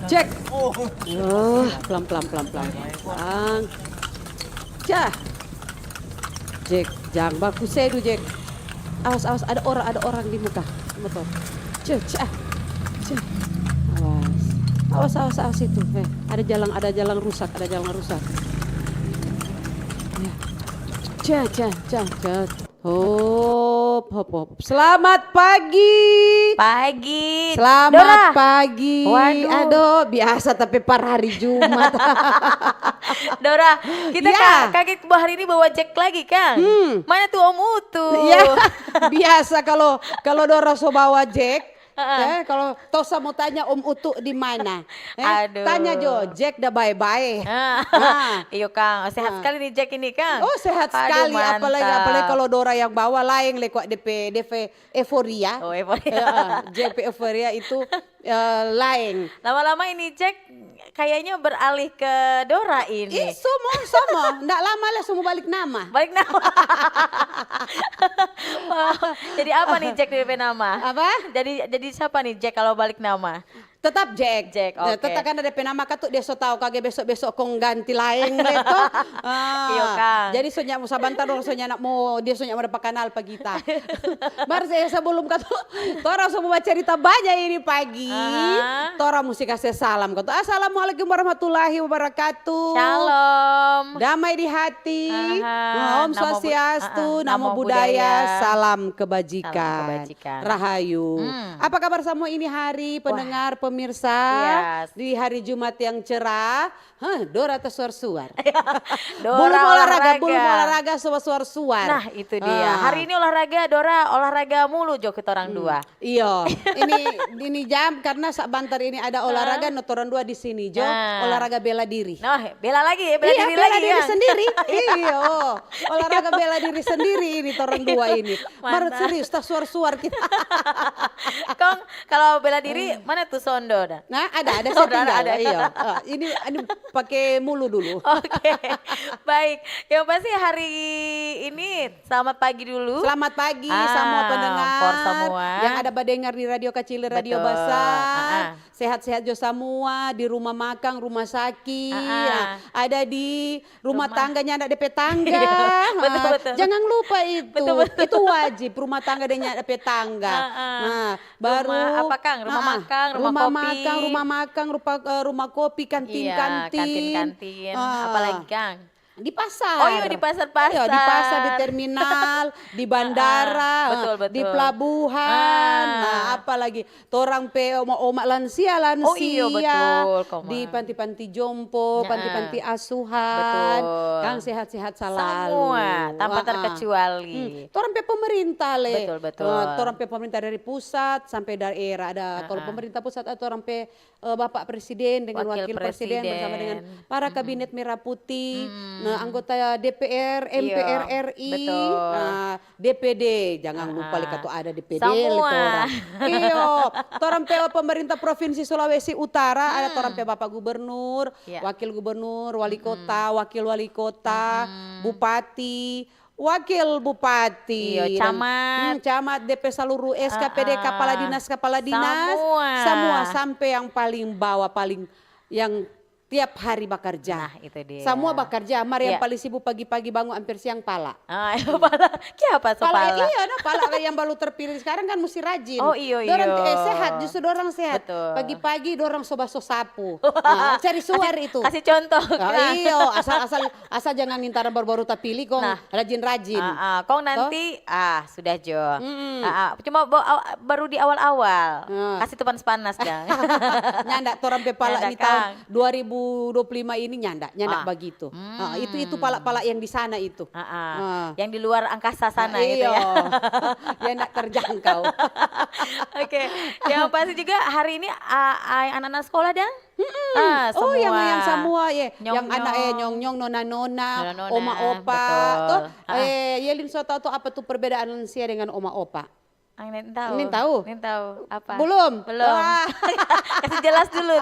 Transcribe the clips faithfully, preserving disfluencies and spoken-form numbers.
Cek. Oh, pelan, pelan, pelan, pelan. Pelan. Cah. Jack, jang baku sedu, Jack. Awas, awas, ada orang, ada orang di muka motor. Cek, cek, ah. Cek. Awas. Awas, awas, awas itu. Eh, ada jalan, ada jalan rusak, ada jalan rusak. Ya. Cek, cek, cek, cek. Hop, hop, hop. Selamat pagi. Pagi. Selamat Dora. Pagi. Waduh. Aduh, biasa tapi par hari Jumat. Dora, kita Ya. ka-, kaget bahwa hari ini bawa Jack lagi, kan? Hmm. Mana tuh Om Utu? Ya, biasa kalau, kalau Dora so bawa Jack, Heeh. eh, kalau Tosa mau tanya Om Utu di mana? Eh, Aduh. tanya jo, Jack da bae-bae. Ah. Ah. Iyo, Kang. Sehat Ah. sekali nih Jack ini, Kang. Oh, sehat Aduh, sekali. Apalagi, apalagi mantap. kalau Dora yang bawa, laeng le kwa depe, depe euforia. Oh, euforia. Eh, eh, Jack pe euforia itu, eh, laeng. Lama-lama ini Jack kayaknya beralih ke Dora ini. Ih, somo, somo. Ndak lama le, somo balik nama. Balik nama. Wow. Jadi apa nih Jack depe nama? Apa? Jadi, jadi siapa nih Jack kalau balik nama? Tetap Jack. Jack, Ya, oke. tetap kan ada pe nama katu dia so tau kage beso-beso kong ganti laeng le to. Ah, Iyo, Kang. jadi so nya mo sabantar dong, so nya nak mo, dia so nya mo dapa kanal pa kita. Mar se-, sebelum katu, torang so mo bacarita banya ini pagi. Aha. Torang musti kase salam katu. Assalamualaikum warahmatullahi wabarakatuh. Shalom. Damai di hati. Aha. Nah, Om Namo Bu-, Swastiastu, ah, ah. Namo Namo Buddhaya, Buddhaya. Salam kebajikan. Salam kebajikan. Rahayu. Hmm. Apa kabar semua ini hari, Wah. pendengar, pemirsa? Yes. Di hari Jumat yang cerah, huh, Dora tasuar-suar. Dora Belum olahraga, olahraga. belum olahraga, suar-suar. Nah, itu dia. Ah. Hari ini olahraga, Dora olahraga mulu jo kita orang Hmm. dua. Iyo, ini, ini jam karena sabantar ini ada Ah. olahraga, no torang dua di sini jo, Ah. olahraga bela diri. Nah, bela lagi ya, bela Iya, diri bela lagi diri ya. sendiri. Iyo, olahraga bela diri sendiri ini torang dua ini. Mar Mantap. serius, tasuar-suar kita. Kong, kalau bela diri, Eh. mana tuh sondo dah? Nah, ada, ada, Oh, saya ada, tinggal. ada. Iyo. Eh, ini, ini pakai mulu dulu. Oke, baik. Yang pasti hari ini selamat pagi dulu. Selamat pagi Ah, semua pendengar for semua. yang ada badengar di Radio Kacili, Radio Betul. Basar. Ah, ah. Sehat-sehat jo semua di rumah makang, rumah sakit. Ah, ah. Nah, ada di rumah Rumah. tangga nyanda depe tangga. Betul, Ha, betul. jangan lupa itu. Betul, betul. Itu wajib rumah tangga deng nyanda depe tangga. Ah, ah. Nah, baru Rumah apa, Kang? Rumah ah, ah. makang, rumah rumah kopi. makang, rumah makang, rupa-, eh, rumah kopi, kantin-kantin. Iya, kantin-kantin. Ah. Apalagi, Kang? Di pasar. Oh iya, di pasar-pasar. Iya, di pasar, di terminal, di Ah, ah. bandara, Betul, di betul. pelabuhan. Ah. Nah, apalagi torang pe oma-oma lansia, Oh iyo, lansia, betul, Koma. di panti-panti jompo, Nah, panti-panti asuhan, betul. kang sehat-sehat salalu. Semua, tanpa Ah, ah. terkecuali. Hmm, torang pe pemerintah le. Betul, betul. Eh, torang pe pemerintah dari pusat sampe daerah. Ada, kalau Ah, ah. pemerintah pusat, ada torang pe, eh, Bapak Presiden dengan Wakil Wakil Presiden bersama dengan Presiden. para Mm-mm. kabinet merah putih, Mm. nah, anggota D P R, Iyo, M P R R I, betul. nah, D P D, jangan lupa Ah, lika ah. tu ada D P D Semua. lika orang. Iyo, torang pe pemerintah Provinsi Sulawesi Utara, ada torang pe Hmm. Bapak Gubernur, Ya. Wakil Gubernur, Wali Mm-mm. Kota, Wakil Wali Kota, Mm-mm. Bupati, Wakil Bupati, Iyo, dan, camat. hmm, camat, D P seluruh S K P D, Ah, ah. kepala dinas, kepala dinas, Semua. semua sampe yang paling bawa, paling, yang tiap hari bakarja. Nah, itu dia. Semua bakarja, mar yang Iya. paling sibuk pagi-pagi bangun hampir siang pala. Ah, pala. Kiapa so Pala, pala? iya, no, pala yang baru terpilih sekarang kan musti rajin. Oh, iyo, Dorang, iyo. eh, sehat, justru dorang sehat. Betul. Pagi-pagi dorang so baso sapu. Nah, cari suar Kasih, itu. kasih contoh, Ah, Kang. iyo, asal, asal, asal jangan nintaran baru-baru tapilih, kong Nah. rajin-rajin. Ah, ah. Kong Toh? nanti, ah, sudah jo. Mm-mm. Ah, ah. Cuma bo-, aw-, baru di awal-awal. Ah. Kasih tu panas-panas, Kang. Nyanda, torang pe pala Nyanda, ni tahun Kang. dua ribu dua puluh lima ini nyanda, nyanda Ah. bagitu. Hmm. Ah, itu, itu pala-pala yang di sana itu. Ah, ah. Ah. Yang di luar angkasa sana Ah, gitu ya. iyo. Yang ndak terjangkau. Oke, yang pasti juga hari ini, ah, ah, anak-anak sekolah, Dang? Mm-mm. Ah, Oh, yang, yang semua. semua, ye. Nyong-nyong. Yang anak, eh, nyong-nyong, nona-nona, Nona-nona, oma-opa. betul. Toh, Ah. eh, Yelin so tau tu apa tu perbedaan lansia dengan oma-opa? Ang Nin tahu. Nin tahu? Nin tahu apa? Belum? Belum. Ah. Kasih jelas dulu.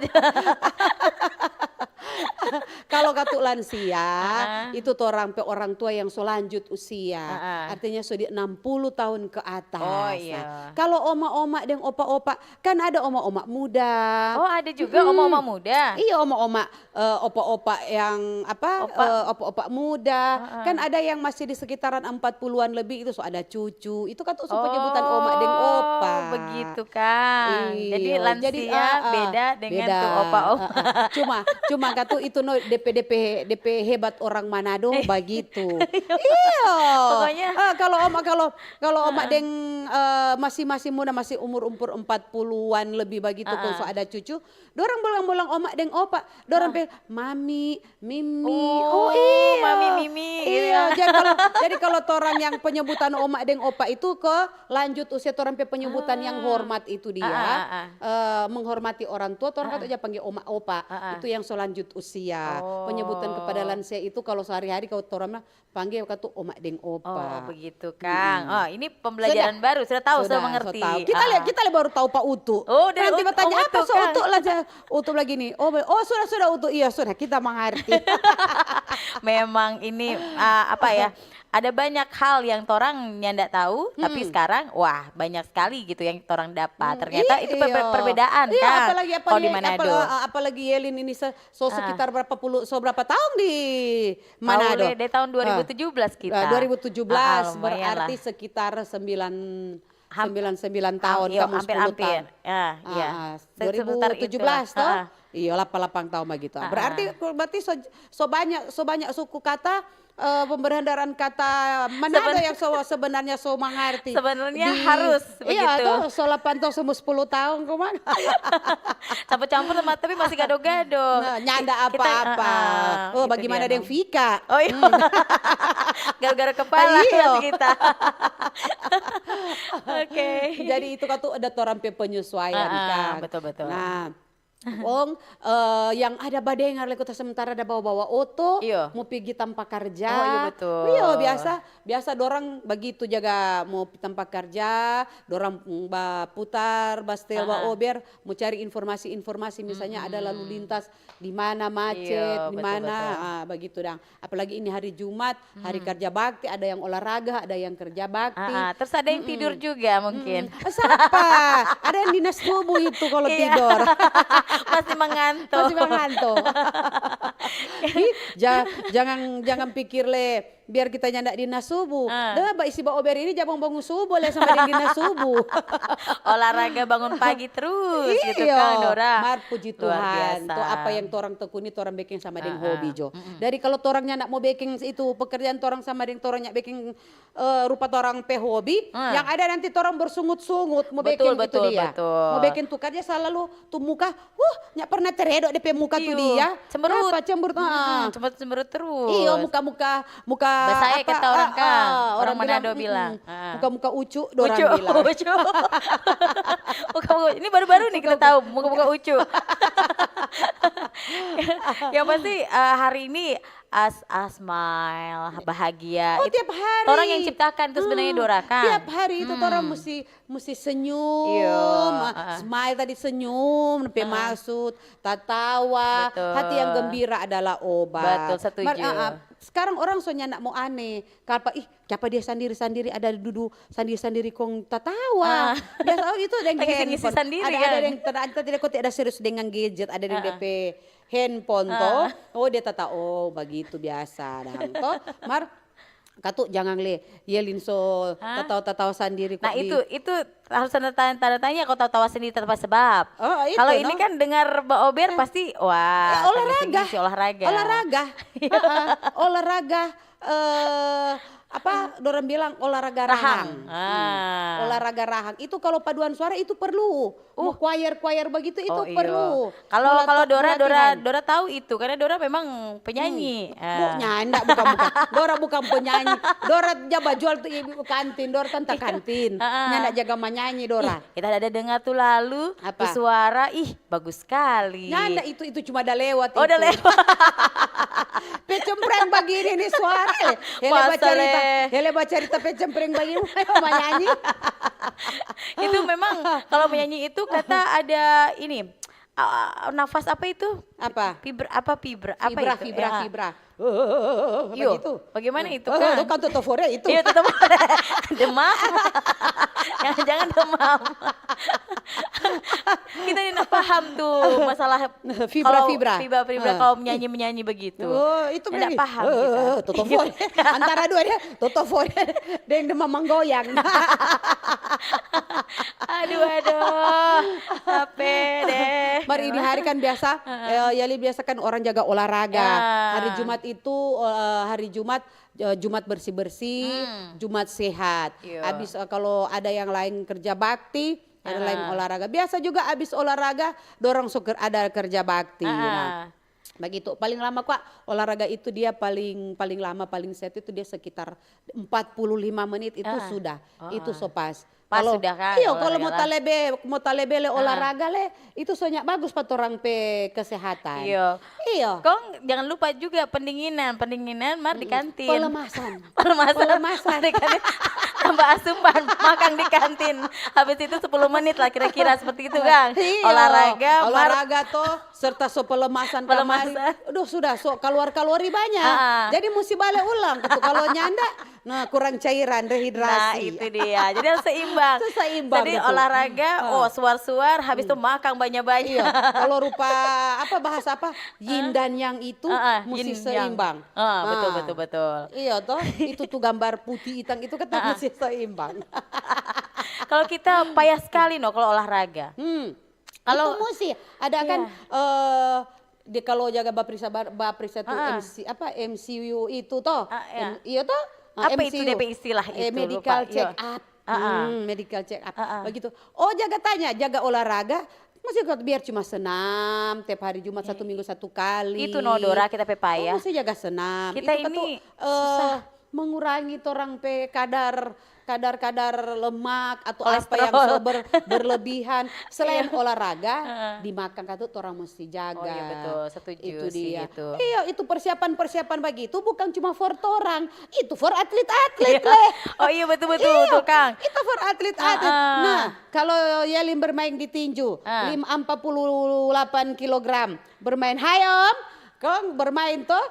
Kalau katu lansia, Ah. itu torang pe orang tua yang so lanjut usia. Ah, ah. Artinya so di enam puluh tahun ke atas. Oh, Nah, iya. kalau oma-oma deng opa-opa, kan ada oma-oma muda. Oh, ada juga oma-oma muda. Iya, oma-oma, eh, opa-opa yang apa? Opa. Eh, opa-opa muda. Heeh. Kan ada yang masih di sekitaran empat puluhan lebih itu so ada cucu. Itu kan tuh so penyebutan oma deng opa. Oh, begitu, Kang. Jadi Iya, lansia jadi, ah, ah, beda dengan beda. tuh opa-opa. Ah, ah. Cuma, cuma katu itu no D P, D P, D P hebat orang Manado bagitu. Iya. Pokoknya Ah, kalau oma, kalau kalau oma deng, eh, masih, masih muda, masih umur-umur empat puluhan lebih bagitu, kong so ada cucu, dorang bolang-bolang oma deng opa, dorang pe mami, mimi. Oh, Oh, iya. mami, mimi, gitu Iya, ya. jadi kalau, jadi kalau torang yang penyebutan oma deng opa itu ke lanjut usia, torang pe penyebutan yang hormat itu dia, Ah, ah, ah. eh, menghormati orang tua, torang katu ja pangge oma opa. Ah, ah. Itu yang so lanjut usia. Oh. Penyebutan kepada lansia itu kalau sehari-hari kalau torang bilang, pangge katu oma deng opa. Oh, begitu, Kang. Oh, ini pembelajaran baru, sudah tahu, sudah, Sudah, mengerti. So tahu. Kita Ah. lihat, kita lihat baru tahu Pak Utu. Oh, dari Nanti Ut-, bertanya Om apa Utu, so Kang. Utu lah, ja-, Utu lagi nih. Oh, be-, oh, sudah, sudah Utu. Iya, sudah, kita mengerti. Memang ini, ah, apa ya? Ada banyak hal yang torang nyanda tahu, tapi sekarang, wah, banyak sekali gitu yang torang dapat. Ternyata itu perbe- Iya. perbedaan, Iya, Kang, apalagi, kalau di apalagi, Manado. apala-, apalagi Yelin ini se-, so sekitar berapa puluh, so berapa tahun di Manado? Tahu le, dari tahun dua ribu tujuh belas kita. Ah, dua ribu tujuh belas, Ah, ah, lumayan berarti lah. Sekitar sembilan, Ham- sembilan, sembilan Ham-, tahun, iya, kamu sepuluh hampir-hampir. tahun. Ya, iya. Ah, ah. Se-, seputar Dua ribu tujuh belas itulah. toh? Ah, ah. Iya, lapang-lapang tahun begitu. Ah, Berarti, ah. berarti so, so banyak, so banyak suku kata, eh, pemberendaran kata Manado Seben- yang so, sebenarnya so mangarti. Sebenarnya Di, harus iya, begitu. Toh, so lapang tahun, so sepuluh tahun, kemana? Campur-campur sama, tapi masih gado-gado. Nah, nyanda Kita, apa-apa. ah, ah, Oh, itu bagaimana dia, deng no. Fika? Oh, iya. Gara-gara kepala Iya. nanti kita. Oke. Jadi itu kan tuh ada torang pe penyesuaian, Ah, ah, Kang. betul, betul. Nah, kong, eh, yang ada badengar lei kota sementara ada bawa-bawa oto, Iyo. mo pigi tampa karja. Oh, iyo, betul. Iyo, biasa, biasa dorang bagitu jaga mo pi tampa karja, dorang, mm, baputar, bastel, Ah, ah. baober, mo cari informasi-informasi, misalnya ada lalu lintas di mana macet, Iyo, di betul, mana, betul. ah, bagitu dang. Apalagi ini hari Jumat, hari kerja bakti, ada yang olahraga, ada yang kerja bakti. Ah, ah. Terus ada yang tidur juga mungkin. Mm-mm. Eh, siapa? Ada yang dinas tubuh itu kalau Iya. tidur. Masih mengantuk. Masih mengantuk. Ih, ja-, jangan, jangan pikir le, biar kita nyanda dinas subuh. Ah. Dah, ba isi baober ini ja bangun-bangun subuh le sama deng dinas subuh. Olahraga bangun pagi terus gitu Iyo, kan, Dora. Mar, puji Luar Tuhan. Biasa. Tuh apa yang torang tekuni, torang biking sama deng Ah, ah. hobi jo. Mm-mm. Dari kalau torang nyanda mo biking itu pekerjaan torang sama deng torang nya biking, eh, rupa torang pe hobi, Ah. yang ada nanti torang bersungut-sungut mo Betul, biking itu betul, dia. betul. Mo biking tu karja selalu tu muka, huh, nya pernah teredo de pe muka tu Iyo, dia. cemberut. Apa cemberut? Ah. Mm-mm, cemberut, cemberut terus. Iyo, muka-muka, muka Basae apa, kata orang, ah, Kang. ah, Orang Manado bilang. mm-mm. Ah. Muka-muka ucu, dorang Ucu, bilang. ucu. Muka-muka, ini baru-baru nih kita tahu, muka-muka ucu. Yang pasti, eh, hari ini as, a smile, bahagia. Oh, Itu tiap hari. orang yang ciptakan itu sebenarnya, Hmm, Dora, kan? Tiap hari itu Hmm. orang mesti, mesti senyum. Iya, Ah, ah. Smile tadi senyum, pe maksud, tatawa. Betul. Hati yang gembira adalah obat. Betul, setuju. Mar-, ah, ah. Sekarang orang so nyanda mo ane. Kapa, ih, kapa dia sandiri-sandiri ada dudu sandiri-sandiri kong tatawa. Ah. Biasa, oh, itu ada yang Lagi ngisi-ngisi handphone. Sandiri, Ada, kan? ada yang ter-, kita tidak kok tidak ada serius dengan gadget, ada yang Ah, ah. D P handphone toh. Ah. Oh, dia tata, oh, begitu biasa dang toh. Mar, katu jangan le, Yelin so Hah? tatawa-tatawa sandiri kok Nah, di itu, itu harus tanda tanya, tanda tanya kau tawa-tawa sendiri tanpa sebab. Oh, itu, Kalau ini no? kan dengar baober pasti, wah, Eh, olahraga. ngisi-ngisi olahraga. Olahraga. Heeh. Olahraga, eh, apa dorang bilang olahraga Rahang. rahang. Ah. Olahraga rahang. Itu kalau paduan suara itu perlu. Mau Uh. Choir-choir begitu itu Oh, iyo. perlu. Kalau, Mau kalau lati-, Dora, Dora, latihan. Dora tahu itu karena Dora memang penyanyi. Hmm. Bu, Ah. nyanda bukan, bukan. Dora bukan penyanyi. Dora ja bajual tu ibu kantin, Dora tanta kantin. Ah, ah. Nyanda jaga manyanyi Dora. Ih, kita ada dengar tuh lalu, Apa? tuh suara, ih, bagus sekali. Nyanda itu, itu cuma ada lewat Oh, udah itu. Lewat. Pe cempreng bagini nih suara le. Hele Masa bacarita, le? hele bacarita pe cempreng bagini manyanyi. Itu memang kalau menyanyi itu kata ada ini, ah, nafas apa itu? Apa? Fibra, apa fibra? Apa Fibra, itu? fibra, Ya. fibra. Iyo, bagaimana itu, Oh, Kang? Itu kan totofore itu. Iya, tetap demam. Jangan-jangan demam. Kita tidak paham tuh masalah Fibra, kalau fibra. Fibra, fibra Ah. kalau menyanyi-menyanyi begitu. Oh, itu Tidak berarti, paham eh, kita. Totofore. Antara dua dia, totofore deng demam manggoyang. Aduh, aduh. Capek deh. Mar ini hari kan biasa, eh, Yeli biasa kan orang jaga olahraga. Ya. Hari Jumat itu, eh, hari Jumat, eh, Jumat bersih-bersih, Jumat sehat. Iya. Habis, eh, kalau ada yang lain kerja bakti, ada Ya. lain olahraga. Biasa juga habis olahraga, dorang so ker-, ada kerja bakti. Ah. Nah, begitu. Paling lama kok olahraga itu dia paling, paling lama, paling sehat itu dia sekitar empat puluh lima menit itu Ah. sudah. Ah. Itu so pas. Pas Kalau, sudah kan iyo, kalau mau olahraga lah. talebe, mau talebe le olahraga le, itu soalnya bagus pa torang pe kesehatan. Iyo. Iyo. Kong jangan lupa juga pendinginan, pendinginan mar di kantin. Pelemasan. Pelemasan. Pelemasan. Di kantin. Tambah asupan, makan di kantin. Habis itu sepuluh menit lah kira-kira seperti itu, Kang. Iyo. Olahraga, mar- Olahraga toh, serta so pelemasan kamari. Pelemasan. Aduh, sudah, so kalori-kalori banyak. Ah. Jadi musti bale ulang gitu. Kalau nyanda, nah, kurang cairan, Nah, rehidrasi. itu dia. Jadi harus seimbang. Harus seimbang, Jadi betul. Olahraga, Ah. oh, suar-suar, habis itu makan banyak-banyak. Iya, kalau rupa apa, bahasa apa, yin dan yang itu Ah, ah, mesti yin yang. Seimbang. Ah, betul, Ah. betul, betul. Iya toh, itu tuh gambar putih hitam itu kan Ah, ah. mesti seimbang. Kalau kita payah sekali no kalau olahraga. Hmm. Kalau Itu mesti ada kan, Iya. eh, di kalau jaga baprisa bar- baprisa tuh Ah. M C apa, M C U itu toh. Ah, iya. M- iya toh? Ah, Apa itu M C U. D P istilah Eh, itu? medical Lupa. check Iya. up. Ah, ah. Hmm, medical check up. Ah, ah. Begitu. Oh, jaga tanya, jaga olahraga. Mesti kok biar cuma senam tiap hari Jumat satu minggu satu kali. Itu no, Dora, kita pe payah. Oh, mesti jaga senam. Kita Itu kan ini tuh, eh, mengurangi torang pe kadar kadar-kadar lemak atau apa yang Kolesterol. so ber- berlebihan. Selain olahraga, dimakan katu torang mesti jaga. Oh iya, betul, setuju Itu sih dia. Itu. Iya, itu persiapan-persiapan begitu bukan cuma for torang, itu for atlet-atlet le. Oh iya, betul, betul, Iya, betul, Kang. Itu for atlet-atlet. Ah, ah. Nah, kalau Yelin bermain di tinju, Ah. lim empat puluh delapan kilogram, bermain, "Hai Om," kong bermain tuh,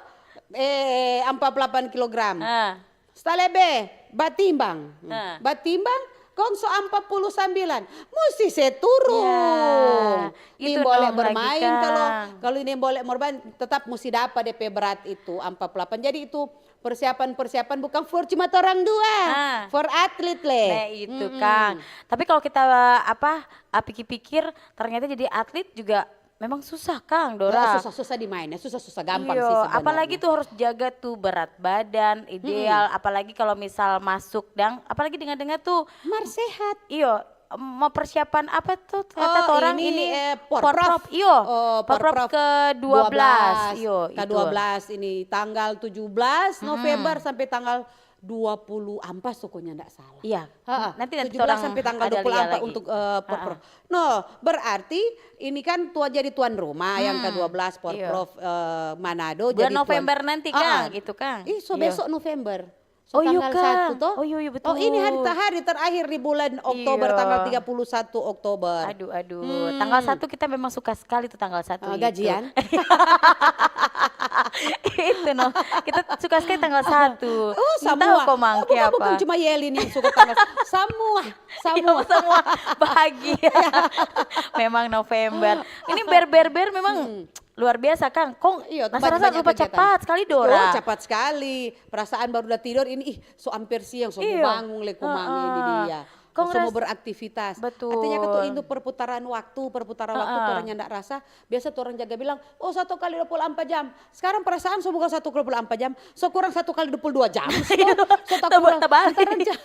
eh, empat puluh delapan kilogram. Ah. Stalebe, batimbang. Ah. Batimbang, kong so empat puluh sembilan. Musti se turung. Ya, itu Nimbole no lagi, bermain, Kang. kalau, kalau nimbole bermain, tetap musti dapa depe berat itu, empat puluh delapan. Jadi itu persiapan-persiapan bukan for cuma torang dua. Ah. For atlet le. Nah, itu, Kang. Tapi kalau kita, apa, ah, pikir-pikir, ternyata jadi atlet juga memang susah, Kang, Dora. Susah-susah di mainnya, susah-susah gampang Iyo, sih sebenarnya. Apalagi tuh harus jaga tuh berat badan, ideal, apalagi kalau misal masuk dang, apalagi dengar-dengar tuh, Mar sehat. Iyo, mau persiapan apa tuh kata Oh, orang ini, ini? Eh, por Porprov, prof. iyo. Oh, Porprov Porprov ke dua belas, iyo, K dua belas ini tanggal tujuh belas November sampai tanggal dua puluh ampas pokoknya ndak salah. Iya. Ha-ha. Nanti, nanti Tujuh belas orang sampai tanggal ada dua puluh lihat empat lagi. Untuk eh, Porprov. No, berarti ini kan tua jadi tuan rumah yang K dua belas Porprov eh, Manado. Bulan Jadi tuan- November nanti, Ah, Kang, ah. gitu, Kang. Ih, so Iya. Besok November. So Oh, iya, tanggal Kang. satu toh? Oh, iya, iya, betul. Oh, ini hari, hari terakhir di bulan Oktober, Iya. Tanggal tiga puluh satu Oktober. Aduh, aduh. Tanggal satu kita memang suka sekali tuh tanggal satu Eh, itu. Gajian. Itu no. Kita suka sekali tanggal satu. Oh, Nggak semua. tahu kok, Mang, Oh, bukan, kayak bukan apa. Cuma Yelin yang suka tanggal. Semua, semua. Iya, semua bahagia. Memang November. Ini ber-ber-ber memang luar biasa, Kang. Kong Iya, rasa-rasa banyak lupa kegiatan. Cepat sekali, Dora. Oh, cepat sekali. Perasaan baru udah tidur ini, ih, so amper siang, so Iya. Bangung le kumang ini Heeh. dia. Kong So mau ras- beraktivitas. Betul. Artinya kan tuh itu perputaran waktu, perputaran waktu Heeh. Torang nyanda rasa. Biasa torang jaga bilang, "Oh, satu kali dua puluh empat jam." Sekarang perasaan so bukan satu kali dua puluh empat jam, so kurang satu kali dua puluh dua jam. So, so tak Tabur kurang, tabalik. Sekarang ja-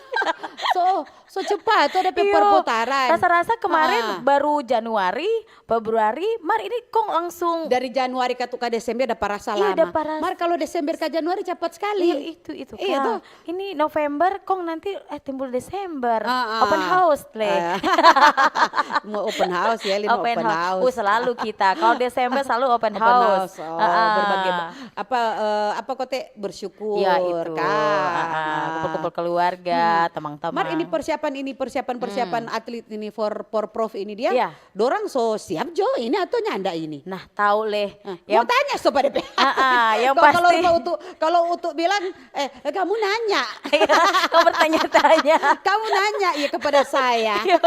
so, so cepat tuh ada pe Iyo, perputaran. Rasa-rasa kemarin Ah. baru Januari, Februari, mar ini kong langsung Dari Januari ka, ka Desember ada parasa Iya, lama. ada parasa. Mar kalau Desember ka Januari cepat sekali. Iya, itu, itu, Iya, Kang. Toh. Ini November, kong nanti eh timbul Desember. Ah, ah. Open Ah, house, le. eh, mau open house ya, Lin, Open open house. house. Uh, selalu kita. Kalau Desember selalu open Open house. house, oh, Heeh. berbagai ba- apa eh, apa kote bersyukur Ya itu. kan. Heeh. Kumpul-kumpul keluarga, teman-teman. Mar ini persiapan ini persiapan persiapan atlet ini for for prof ini dia. Iya. Dorang so siap jo ini atau nyanda ini? Nah, tahu leh. Nah, Yang mau tanya so pada pe. Ah, ah, yang Kalau kalau pasti. Utu kalau Utu bilang, eh kamu nanya. Kau bertanya-tanya. Kamu nanya ya kepada saya. Iya.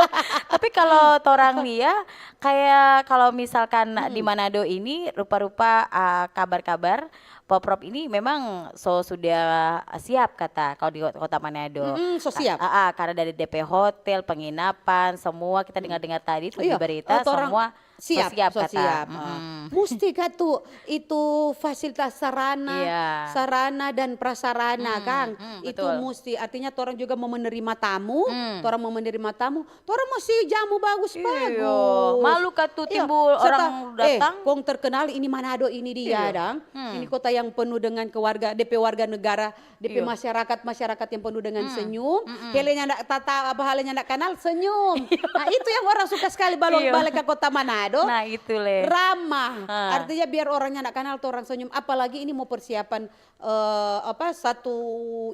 Tapi kalau torang lia, kayak kalau misalkan di Manado ini rupa-rupa ah, kabar-kabar Porprov ini memang so sudah siap kata kalau di kota Manado. Mm-mm, so Ka- siap. Ah, ah, karena dari D P hotel, penginapan, semua kita dengar-dengar tadi tuh di Iya, berita eh, torang semua so siap, siap so kata. siap. Mm-mm. Musti katu itu fasilitas sarana, Iya. sarana dan prasarana, Kang. Mm, Itu betul. musti artinya torang juga mau menerima tamu, torang mau menerima tamu, torang musti jamu bagus-bagus. Iya, malu katu Iya, timbul serta, orang eh, datang. Kong terkenal ini Manado ini dia, Iya. dang. Ini kota yang penuh dengan keluarga, D P warga negara, D P Iya. masyarakat, masyarakat yang penuh dengan senyum. Hele nyanda tata apa hale nyanda kenal senyum. Nah, itu yang orang suka sekali balo Iya. balik ke kota Manado. Nah, itu leh. Ramah. Ah. Artinya biar orang nyanda kenal tuh orang senyum. Apalagi ini mau persiapan eh, apa satu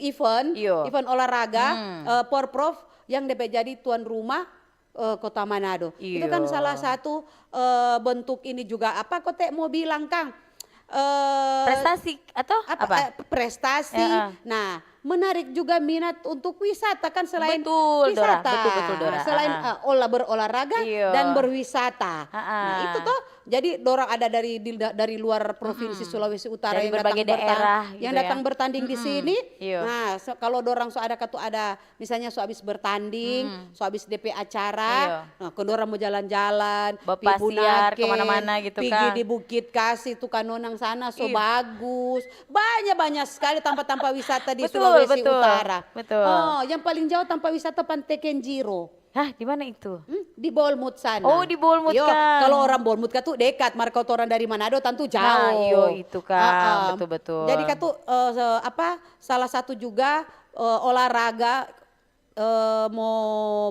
event, Iyo. event olahraga eh, Porprov yang D P jadi tuan rumah eh, kota Manado. Itu kan Iyo. Salah satu eh, bentuk ini juga apa kote mau bilang, Kang? Eh, Prestasi atau apa, apa? eh, prestasi. Heeh. Nah, menarik juga minat untuk wisata kan selain Betul, Dora. wisata, Betul, betul, Dora. selain Heeh. eh, olah berolahraga Iya. dan berwisata. Heeh. Nah, itu tuh jadi dorang ada dari di- dari luar provinsi Sulawesi Utara Dari yang berbagai datang berta- daerah yang gitu datang ya. bertanding di sini. Iya. Nah, so- kalau dorang so ada katu ada misalnya so habis bertanding, so habis D P acara, Iya. nah, kong dorang mau jalan-jalan, Bawa pi pasiar Bunaken, kemana-mana gitu, pigi Kang. di Bukit Kasih itu kan nonang sana so Iya. bagus, banyak-banyak sekali tampa-tampa wisata di Betul, Sulawesi betul, Utara. betul. Oh, yang paling jauh tampa wisata Pantai Kenjiro. Hah, di mana itu? Hmm, di Bolmut sana. Oh, di Bolmut, Yo, Kang. Kalau orang Bolmut katu dekat, mar kalo orang dari Manado tantu jauh. Nah, iyo itu, Kang. Heeh. Betul, betul. Jadi katu eh, se- apa salah satu juga eh, olahraga eh, mau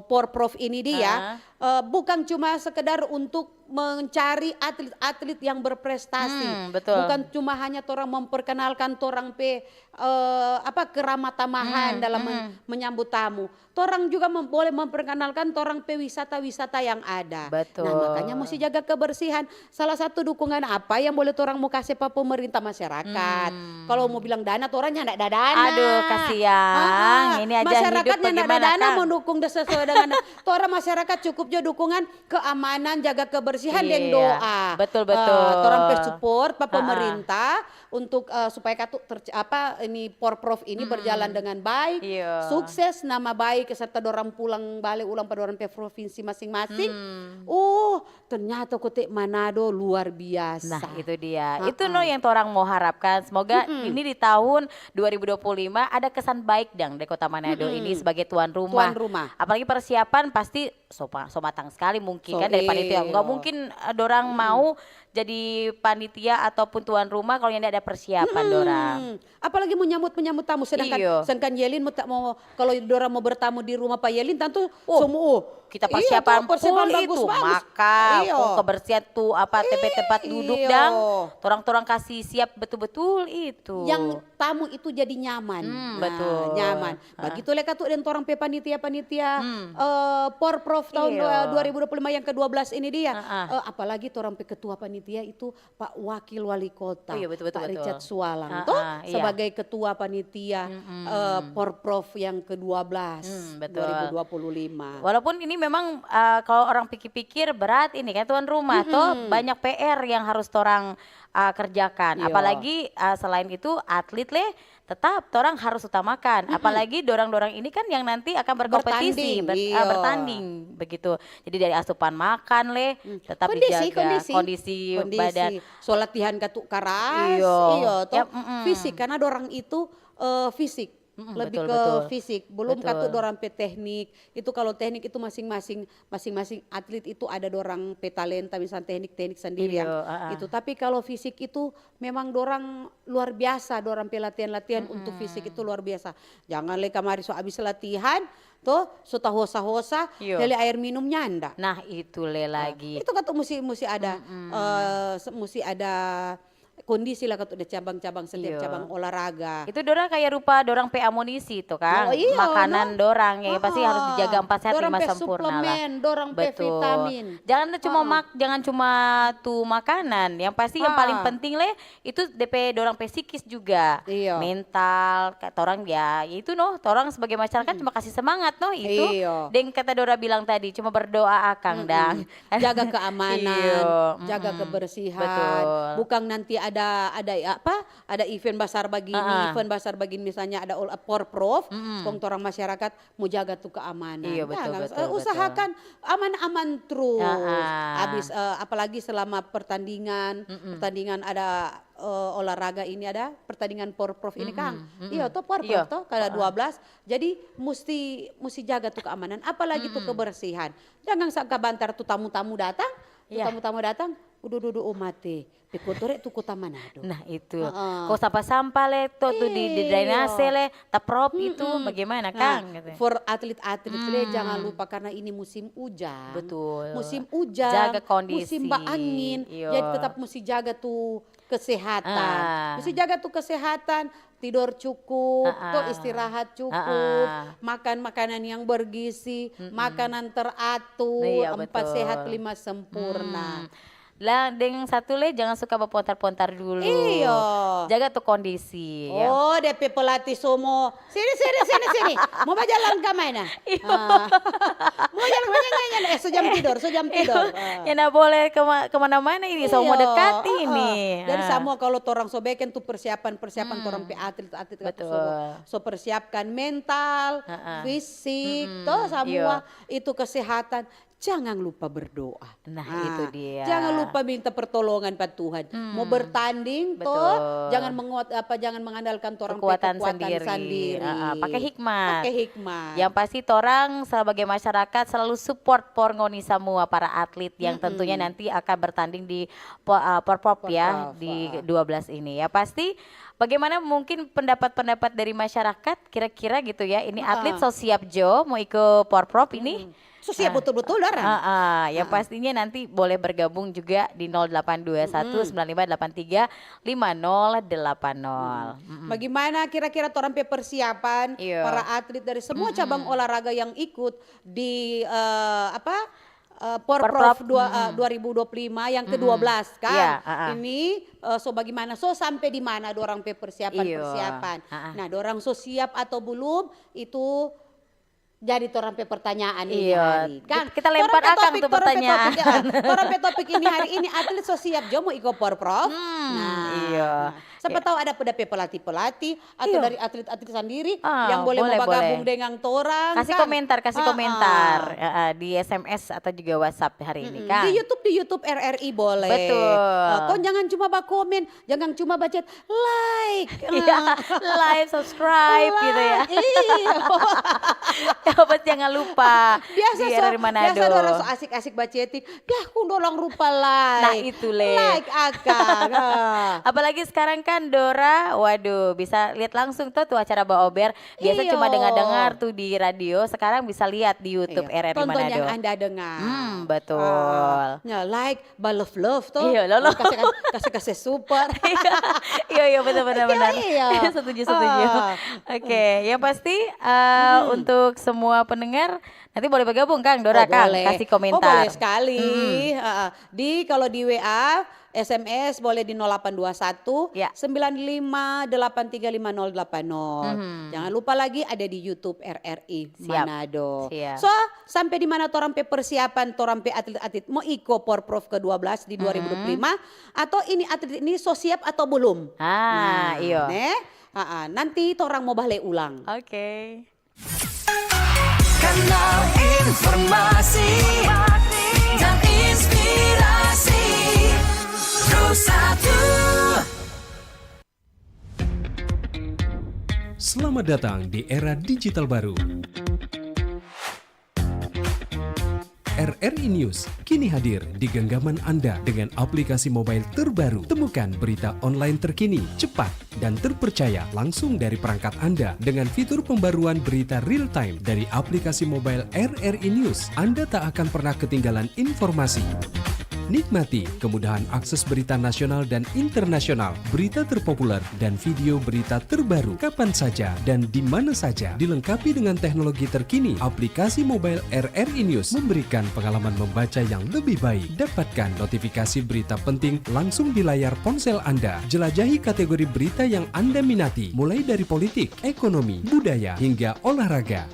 Porprov ini dia Ah. eh, bukan cuma sekedar untuk mencari atlet-atlet yang berprestasi. Hmm, betul. Bukan cuma hanya torang memperkenalkan torang pe eh, apa keramatamahan Hmm, dalam men- menyambut tamu. Torang juga mem- boleh memperkenalkan torang pe wisata-wisata yang ada. Betul. Nah, makanya mesti jaga kebersihan. Salah satu dukungan apa yang boleh torang mau kasih pa pemerintah masyarakat? Hmm. Kalau mau bilang dana, torang nyanda ada dana. Aduh, kasihan. Ah, ah. Ini aja Masyarakat hidup nyanda ada bagaimana, dana Kang? mau dukung de- sesuai dengan torang masyarakat cukup jo dukungan keamanan, jaga kebersihan, deng Iya, doa. betul, Eh, betul. torang pe support pa Ah, ah. pemerintah untuk eh, supaya katu ter- apa ini Porprov ini berjalan dengan baik, Iya. sukses, nama baik serta dorang pulang bale ulang pa dorang pe provinsi masing-masing. Hmm. Oh, ternyata kote Manado luar biasa. Nah, itu dia. Itu no yang torang mau harapkan. Semoga ini di tahun dua ribu dua puluh lima ada kesan baik dang dari Kota Manado ini sebagai tuan rumah. Tuan rumah. Apalagi persiapan pasti so, pa- so matang sekali mungkin So, kan dari panitia. iyo. Nggak mungkin eh, dorang mau jadi panitia ataupun tuan rumah kalau yang ada persiapan dorang. Hmm, apalagi mau nyambut menyambut tamu sedangkan Iyo. sedangkan Yelin mau, ta- mau kalau dorang mau bertamu di rumah pa Yelin tantu Oh, semua oh, kita iya, persiapan tuh, persiapan full itu bagus-bagus. makan, Iyo. kong kebersihan tuh apa tempat-tempat duduk Iyo. dang. Torang-torang kasih siap betul-betul itu. Yang tamu itu jadi nyaman. Hmm, Nah, betul. Nyaman. Begitu leka tuh dan orang pe panitia-panitia eh, Porprov tahun Iyo. eh, dua ribu dua puluh lima yang kedua belas ini dia. Heeh. Eh, apalagi orang pe ketua panitia itu Pak Wakil Wali Kota, Oh iya, betul, betul, Pak betul. Richard Sualang Heeh, toh iya. Sebagai ketua panitia eh, Porprov yang kedua belas Hmm, betul. dua ribu dua puluh lima. Walaupun ini memang eh, kalau orang pikir-pikir berat ini kan tuan rumah toh banyak P R yang harus torang eh, kerjakan. Iya. Apalagi eh, selain itu atlet leh tetap torang harus utamakan. Apalagi dorang-dorang ini kan yang nanti akan berkompetisi, Bertanding, ber- iya. eh, bertanding begitu. Jadi dari asupan makan leh tetap Kondisi, dijaga kondisi. kondisi, badan. So latihan katu karas, Iyo. iyo toh. Ya, mm-mm. Fisik karena dorang itu eh, fisik. Mm-mm, lebih betul, ke betul. Fisik, belum katu betul. Dorang pe teknik. Itu kalau teknik itu masing-masing, masing-masing atlet itu ada dorang pe talenta, misalnya teknik-teknik sendiri ya. Iyo, ah, ah. Itu, tapi kalau fisik itu memang dorang luar biasa, dorang pe latihan-latihan untuk fisik itu luar biasa. Jangan le kamari so abis latihan, to, so tahosa-hosa, iyo. Hele aer minum nyanda. Nah, itu le lagi. Itu katu musti, musti ada, mm-mm. Eh, se-, musti ada kondisi lah katu ada cabang-cabang, setiap iyo. Cabang olahraga. Itu dorang kayak rupa dorang pe amunisi tuh, Kang. Oh, iyo, makanan no? Dorang ya, pasti harus dijaga empat sehat, lima sempurna lah. Suplemen, dorang pe vitamin. Betul. Jangan cuma mak-, jangan cuma tu makanan. Yang pasti yang paling penting le, itu depe dorang pe psikis juga. Iyo. Mental, kata orang ya, ya itu no, orang sebagai masyarakat cuma kasih semangat no, itu. Iyo. Deng kata Dora bilang tadi, cuma berdoa akang dang. Jaga keamanan, iyo, jaga kebersihan. Betul. Bukan nanti ada, ada apa? Ada event basar bagini, event basar bagini misalnya ada ol-, porprov, kong torang masyarakat mo jaga tu keamanan. Iyo, betul, betul, eh, betul. Usahakan aman-aman terus. Ah, ah. Abis, eh, apalagi selama pertandingan, pertandingan ada, eh, olahraga ini ada pertandingan porprov ini, Kang. Iyo, to porprov to, kada dua belas. Jadi musti, musti jaga tu keamanan, apalagi tu kebersihan. Jangan sa-, kabantar tu tamu-tamu datang, tu tamu-tamu datang, udu-dudu, oh mate. Pe kotore tu kota Manado. Nah, itu. Heeh. Kong sampah-sampah le, to, tu di, di drainase le, taprop itu, bagaimana, Kang? Nah, gitu. For atlet-atlet le, jangan lupa karena ini musim hujan. Betul. Musim hujan, jaga kondisi. Musim baangin. Iyo. Jadi tetap musti jaga tu kesehatan. Ah. Musti jaga tu kesehatan, tidor cukup, to istirahat cukup, makan makanan yang bergizi, makanan teratur, empat sehat, lima sempurna. Lah, deng satu le, jangan suka bapontar-pontar dulu. Iyo. Jaga tu kondisi, ya. Oh, depe pelatih so mo, sini, sini, sini, sini. Mo bajalang ka mana? Iyo. Ah. Mo bajalang ka mana? Eh, so jam tidor, so jam tidor. Ah. Ya, nda boleh kema-, kemana-mana ini, so mo dekat ini. Iyo, heeh. Jadi samua kalau torang so bikin tu persiapan-persiapan torang pe atlet-atlet so, so persiapkan mental, fisik, to samua itu kesehatan. Jangan lupa berdoa. Nah, itu dia. Jangan lupa minta pertolongan pa Tuhan. Mo bertanding, to, jangan menguat-, apa, jangan mengandalkan torang pe kekuatan sendiri. Ah, ah, pake hikmat. Pake hikmat. Yang pasti, torang sebagai masyarakat selalu support for ngoni samua para atlet yang tentunya nanti akan bertanding di po-, ah, Porprov ya, di dua belas ini. Ya, pasti, bagaimana mungkin pendapat-pendapat dari masyarakat, kira-kira gitu ya, ini atlet so siap jo mo iko Porprov ini? So siap betul-betul, dorang. Ah, ah, yang pastinya nanti boleh bergabung juga di nol delapan dua satu sembilan lima delapan tiga lima nol delapan nol. Bagaimana kira-kira torang pe persiapan para atlet dari semua cabang olahraga yang ikut di, eh, apa, eh, Porprov dua, eh, dua ribu dua puluh lima yang kedua belas, kan? Iya, ah, ah. Ini, eh, so bagaimana? So sampe di mana dorang pe persiapan-persiapan? Iyo. Ah, ah. Nah, dorang so siap atau belum? Itu jadi torang pe pertanyaan ini hari, kan? Kita lempar akang tu pertanyaan. Torang pe topik, torang pe topik ini hari ini, atlet so siap jo mo iko Porprov? Hmm, iyo. Nah, sapa tau ada pe, da pe pelatih-pelatih atau dari atlet-atlet sendiri yang boleh mo bagabung dengan torang, kan? Kasih komentar, kasih komentar, eh, eh, di S M S atau juga WhatsApp hari ini, kan? Di YouTube, di YouTube R R I boleh. Betul. Eh, kong jangan cuma bakomen, jangan cuma bacet, like. Iya, like, subscribe gitu ya. Iya. Ya, pasti jangan lupa. Biasa di so, R R I Manado. Biasa dorang so asik-asik baceting. Yah, kong dorang lupa like. Nah, itu le. Like akang. Ah. Apalagi sekarang kan Dora, waduh, bisa lihat langsung tuh, tuh acara Baober. Biasa cuma dengar-dengar tuh di radio, sekarang bisa lihat di YouTube R R I Manado. Tonton yang Anda dengar. Hmm, betul. Ah, ya, like, ba love-love to. Iya, lolo. Kase, kase, kase super. Iya, iya, betul, benar, benar. Iya, iya. Setuju, setuju. Ah. Oke, yang pasti, eh, untuk semua pendengar, nanti boleh bergabung, Kang, Dora, Kang. Oh, boleh. Kasih komentar. Oh, boleh sekali. Heeh. Di, kalau di W A, S M S boleh di nol delapan dua satu, sembilan lima delapan tiga lima nol delapan nol. Jangan lupa lagi ada di YouTube R R I Manado. Siap. So, sampe di mana torang pe persiapan, torang pe atlet-atlet mo iko Porprov kedua belas di dua ribu dua puluh lima, atau ini atlet ini so siap atau belum? Ah, iyo. Nah, ne? Ah, ah. Nanti torang mo bale ulang. Oke. Kanal informasi dan inspirasi. Pro satu. Selamat datang di era digital baru. R R I News kini hadir di genggaman Anda dengan aplikasi mobile terbaru. Temukan berita online terkini, cepat, dan terpercaya langsung dari perangkat Anda dengan fitur pembaruan berita real time dari aplikasi mobile R R I News. Anda tak akan pernah ketinggalan informasi. Nikmati kemudahan akses berita nasional dan internasional, berita terpopuler, dan video berita terbaru kapan saja dan di mana saja. Dilengkapi dengan teknologi terkini, aplikasi mobile R R I News memberikan pengalaman membaca yang lebih baik. Dapatkan notifikasi berita penting langsung di layar ponsel Anda. Jelajahi kategori berita yang Anda minati, mulai dari politik, ekonomi, budaya, hingga olahraga.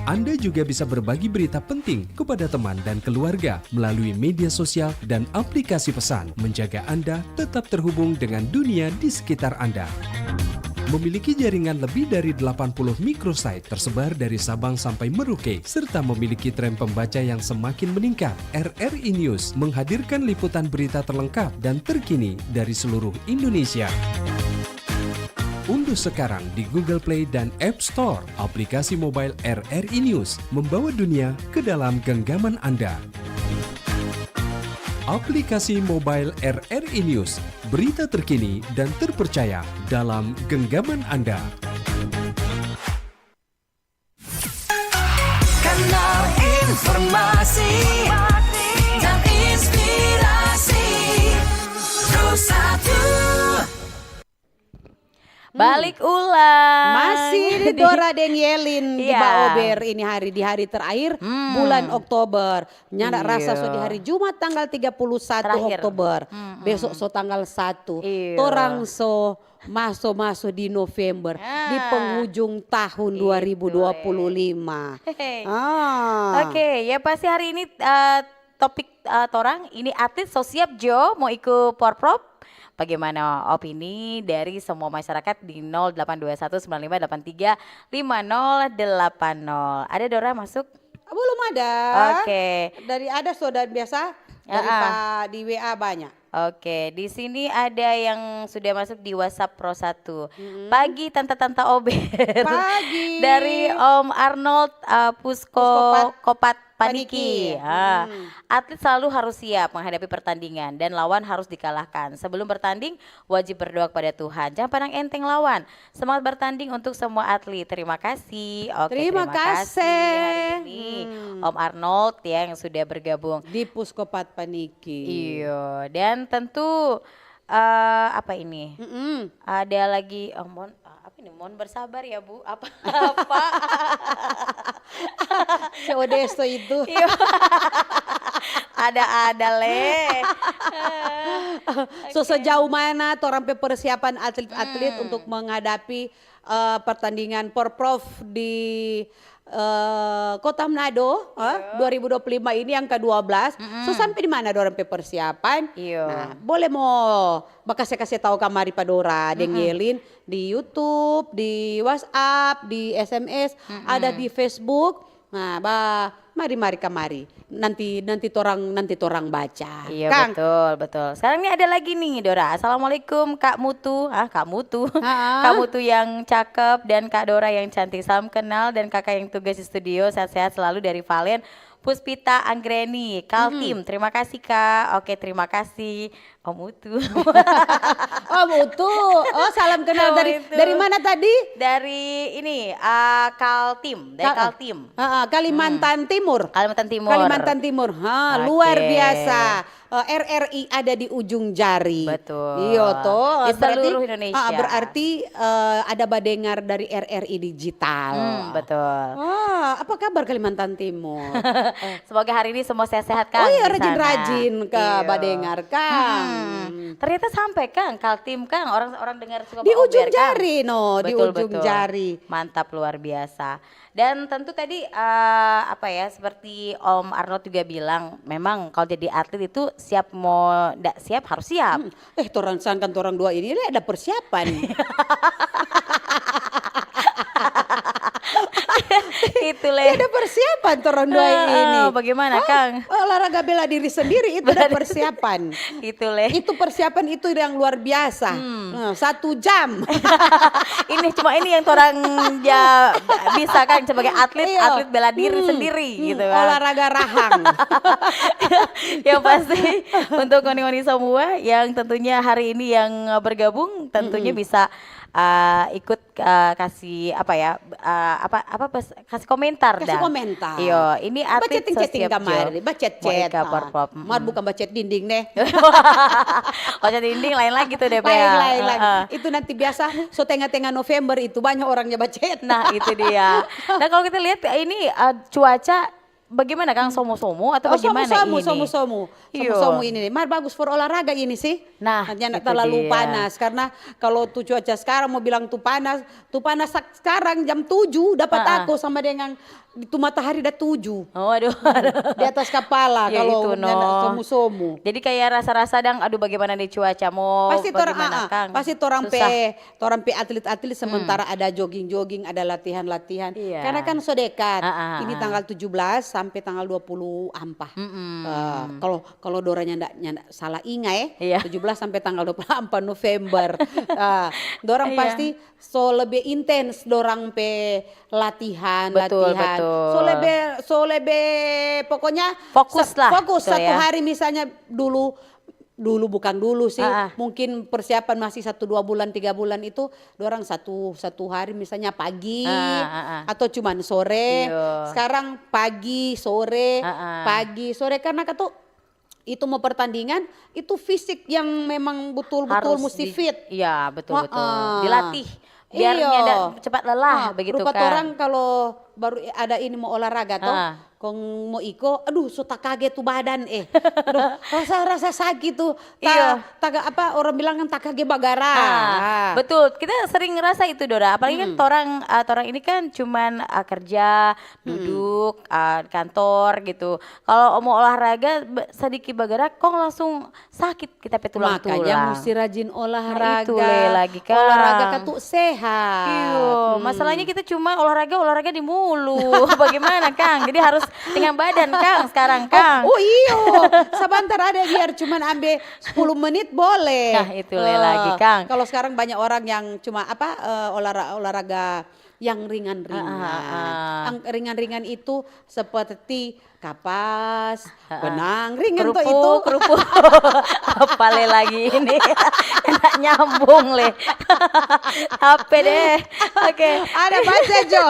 Anda juga bisa berbagi berita penting kepada teman dan keluarga melalui media sosial dan aplikasi pesan, menjaga Anda tetap terhubung dengan dunia di sekitar Anda. Memiliki jaringan lebih dari delapan puluh microsite tersebar dari Sabang sampai Merauke, serta memiliki tren pembaca yang semakin meningkat, R R I News menghadirkan liputan berita terlengkap dan terkini dari seluruh Indonesia. Unduh sekarang di Google Play dan App Store aplikasi mobile R R I News, membawa dunia ke dalam genggaman Anda. Aplikasi mobile R R I News, berita terkini dan terpercaya dalam genggaman Anda. Kanal informasi dan inspirasi Pro satu. Balik ulang. Masih di Dora deng Yelin di Iya. Baober ini hari, di hari terakhir Hmm. bulan Oktober. Nyanda Iya. rasa so di hari Jumat tanggal tiga puluh satu Terakhir. Oktober. Mm-mm. Besok so tanggal satu. Iya. Torang so maso-maso di November, di Ah. penghujung tahang Itu, dua ribu dua puluh lima. eh. Hehe. Ah. Oke, ya pasti hari ini, eh, topik, eh, torang ini atlet so siap jo mo iko porprov. Bagaimana opini dari semua masyarakat di nol delapan dua satu sembilan lima delapan tiga lima nol delapan nol? Ada Dora masuk? Belum ada. Oke. Dari ada so dan biasa, dari Ah, ah. pa-, di W A banyak. Oke, di sini ada yang sudah masuk di WhatsApp Pro satu. Mm-mm. Pagi Tanta-Tanta Ober. Pagi. Dari Om Arnold, eh, Pusko Puskopat Kopat Paniki. Paniki. Ah. Hmm. Atlet selalu harus siap menghadapi pertandingan dan lawan harus dikalahkan. Sebelum bertanding, wajib berdoa kepada Tuhan. Jangan pandang enteng lawan. Semangat bertanding untuk semua atlet. Terima kasih. Oke, Terima terima kasih kasih. hari ini Hmm. Om Arnold ya yang sudah bergabung. Di Puskopat Paniki. Iyo, dan tentu, eh, apa ini? Mm-mm. Ada lagi, oh, mohon, eh, apa ini? Mohon bersabar ya, Bu. Apa? Apa? Si Odesto itu. Iyo. Ada-ada, le. So, Oke. sejauh mana torang pe persiapan atlet-atlet Hmm. untuk menghadapi, eh, pertandingan Porprov di, eh, Kota Manado, eh, Iyo. dua ribu dua puluh lima ini yang kedua belas? Mm-mm. So, sampe di mana dorang pe persiapan? Iyo. Nah, boleh mo bakase-kase tau kamari pa Dora deng Mm-mm. Yelin di YouTube, di WhatsApp, di S M S, Mm-mm. ada di Facebook. Nah, ba, mari, mari kamari. Nanti, nanti torang, nanti torang baca. Iya, Kang. betul, betul. Sekarang nih ada lagi nih, Dora. Assalamualaikum, Kak Mutu. Ah, Kak Mutu. Ha-ha. Kak Mutu yang cakep dan Kak Dora yang cantik. Salam kenal dan kakak yang tugas di studio. Sehat-sehat selalu dari Valen. Puspita Anggreni, Kaltim. Hmm. Terima kasih, Kak. Oke, terima kasih. Om Utu. Om Utu. Oh, salam kenal Om dari, Utu. dari mana tadi? Dari ini, eh, Kaltim, dari Kal-, Kaltim. Ah, ah, Kalimantan Hmm. Timur. Kalimantan Timur. Kalimantan Timur. Ha, Oke. luar biasa. Eh, R R I ada di ujung jari. Betul. Iyo, to. Di Berarti, seluruh Indonesia. ah, berarti, eh, ada badengar dari R R I Digital. Hmm, betul. Ah, apa kabar Kalimantan Timur? Semoga hari ini semua sehat-sehat, Kang, Oh iya, di sana. rajin-rajin ke Iya. badengar, Kang. Hmm. Ternyata sampai, Kang, Kaltim, Kang. Orang, orang dengar suka Di baober, ujung Kang. jari, no, di Betul, ujung betul. jari. Mantap, luar biasa. Dan tentu tadi, eh, apa ya, seperti Om Arnold juga bilang, memang kalau jadi atlet itu siap mau ndak siap, harus siap. Hmm. Eh, torang sangkan torang dua ini le ada persiapan. Itu leh. Ada persiapan torang dua ini. Bagaimana, Kang? Olahraga bela diri sendiri itu ada persiapan. Itu leh. Itu persiapan itu yang luar biasa. Nah, satu jam. Ini cuma ini yang torang ja, bisa, Kang, sebagai atlet, Iya. Atlet bela diri Hmm, sendiri hmm, gitu kan. Olahraga rahang. Yang pasti untuk ngoni-ngoni semua yang tentunya hari ini yang bergabung tentunya bisa uh, ikut uh, kasih apa ya uh, apa apa pes- kasih komentar Kasih dah. Komentar. Iyo, ini atlet Bacet-cetting sosial kamari, jo. Bacet-cet. Moika Ah. Porprov. Mm-mm. Mar bukan bacet dinding deh. Bacet dinding lain lagi tuh, Dep, Lain, ya. lain, lain. Heeh. Itu nanti biasa so tengah-tengah November itu banyak orang yang bacet. Nah, itu dia. Nah, kalau kita lihat ini uh, cuaca bagaimana, Kang? Somo-somo atau Oh, bagaimana somo-somo, ini? Somo-somo. Iyo. Somo-somo ini. Mar bagus for olahraga ini sih. Nah, Hanya itu terlalu dia. Panas karena kalau tu cuaca sekarang mau bilang tu panas, tu panas sak- sekarang jam tujuh dapat Ah, ah. Aku sama dengan tu matahari dah tujuh. Oh, aduh. Di atas kepala Ya, kalau itu, nyanda no. Somo-somo. Jadi kayak rasa-rasa dang, aduh, bagaimana nih cuaca, mau Pasti torang, bagaimana, ah, ah, Kang? Pasti torang Susah. pe, torang pe atlet-atlet sementara ada jogging-jogging, ada latihan-latihan. Iya. Karena kan so dekat. Ah, ah, Ini ah. Tanggal tujuh belas sampai tanggal dua puluh ampa. Mm-mm. Eh, kalau kalau dorang nyanda, nyanda salah inga, eh, Iya. tujuh belas sampai tanggal dua puluh ampa November. Eh, dorang Iya. Pasti so lebih intens dorang pe latihan, Betul, latihan. Betul. So lebih, so lebih pokoknya Fokus sa- lah, Fokus betul satu ya. Hari misalnya dulu dulu bukan dulu sih, Ah, ah. Mungkin persiapan masih satu dua bulan, tiga bulan itu, dorang satu satu hari misalnya pagi Ah, ah, ah. Atau cuman sore. Iya. Sekarang pagi sore, Ah, ah. Pagi sore karena katu itu mau pertandingan itu fisik yang memang betul-betul Harus mesti di- fit. Iya, betul, betul. Heeh. Dilatih biar Iya. Nyanda cepat lelah. Ah, Begitu, rupa Kang. Orang kalau baru ada ini mau olahraga toh, Ah. Kong mo iko, aduh, so takage tu badan, eh. Aduh, rasa-rasa saki tu. Ta, Iya. Taga apa orang bilang kan takage bagara. Ah, betul. Kita sering ngerasa itu, Dora. Apalagi kan torang, ah, torang ini kan cuman, ah, kerja, duduk, ah, kantor gitu. Kalau mau olahraga be- sedikit bergerak, kong langsung sakit kita pe tulang-tulang. Makanya mesti rajin olahraga. Itu le lagi, Kang. Olahraga katu sehat. Iyo, masalahnya kita cuma olahraga, olahraga di mulu. Bagaimana, Kang? Jadi harus dengan badan, Kang, sekarang, Kang. Oh, oh, iyo. Sabantar ada biar cuman ambe sepuluh menit boleh. Nah, itu le lagi, Kang. Kalau sekarang banyak orang yang cuma apa, eh, olara- olahraga yang ringan-ringan. Ah, ah, ah. Yang ringan-ringan itu seperti kapas, benang, ringan toh itu. Kerupuk, kerupuk. Apa le lagi ini? Enak nyambung le. Apa deh? Oke. Ada baca, Jo.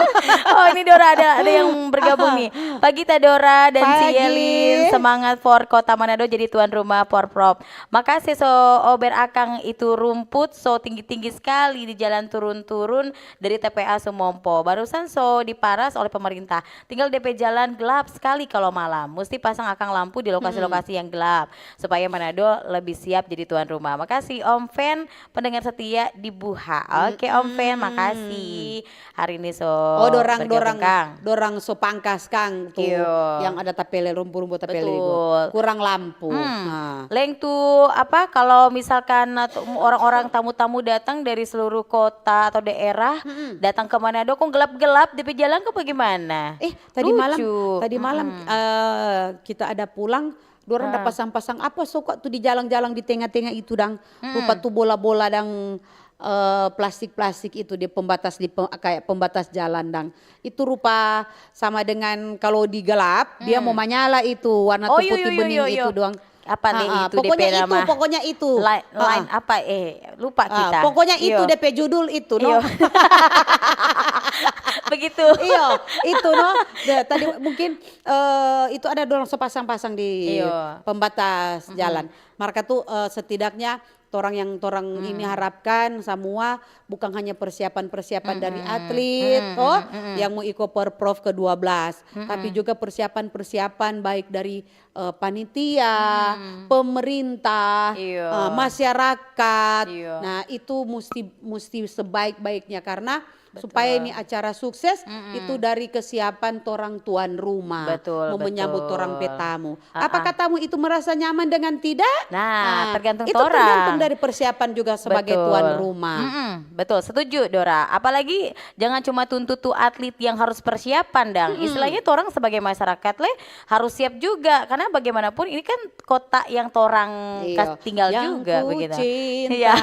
Oh, ini Dora, ada ada yang bergabung nih. Pagi, Tadora dan Pagi. Cielin, semangat for Kota Manado jadi tuan rumah Porprov. Makasih so ober akang itu rumput so tinggi-tinggi sekali di jalan turun-turun dari T P A Sumompo. Barusan so diparas oleh pemerintah. Tinggal depe jalan gelap sekali kalau malam. Musti pasang akang lampu di lokasi-lokasi yang gelap supaya Manado lebih siap jadi tuan rumah. Makasih Om Fen, pendengar setia di Buha. Oke Om Fen, makasih. Hari ini so Oh, dorang, bergabung, dorang, Kang. Dorang so pangkas, Kang, tu Iyo. Yang ada tapele rumpur-rumpur tapele Betul. itu. Kurang lampu. Hmm. Nah. Leng tu apa kalau misalkan atau orang-orang tamu-tamu datang dari seluruh kota atau daerah datang ke Manado kong gelap-gelap depe jalan ke bagaimana? Eh, tadi malam, Lucu. Tadi malam eh, kita ada pulang, dorang ada pasang-pasang apa so kok tu di jalan-jalan di tengah-tengah itu dang. Rupa tu bola-bola dang eh, plastik-plastik itu di pembatas di pe- kayak pembatas jalan dang. Itu rupa sama dengan kalau di gelap dia mau manyala itu warna Oh, tu iyo, putih iyo, bening iyo, iyo. Itu doang. Apa le Ha-ha. itu Pokoknya depe itu, nama? Pokoknya itu. Line, Ha-ha. Line apa eh lupa Ah, kita. Pokoknya itu Iyo. Depe judul itu no. Iyo. Begitu. Iyo, itu no. Ya, tadi mungkin eh, itu ada dorang so pasang-pasang di Iyo. Pembatas jalan. Maka tuh eh, setidaknya torang yang torang ini harapkan semua bukan hanya persiapan-persiapan dari atlet toh yang mau iko Porprov ke dua belas, tapi juga persiapan-persiapan baik dari eh, panitia, pemerintah, Iyo. eh, masyarakat. Iyo. Nah, itu mesti mesti sebaik-baiknya karena Supaya ini acara sukses, itu dari kesiapan torang tuan rumah. Betul, mau menyambut betul. Torang pe tamu. Ah, apakah ah. Tamu itu merasa nyaman dengan tidak? Nah, ah, tergantung itu torang. Tergantung dari persiapan juga sebagai betul. Tuan rumah. Mm-mm, betul, setuju, Dora. Apalagi jangan cuma tuntut tu atlet yang harus persiapan, dang. Mm-mm. Istilahnya torang sebagai masyarakat le harus siap juga. Karena bagaimanapun ini kan kota yang torang iya. Kas-, tinggal yang juga begitu. Iya.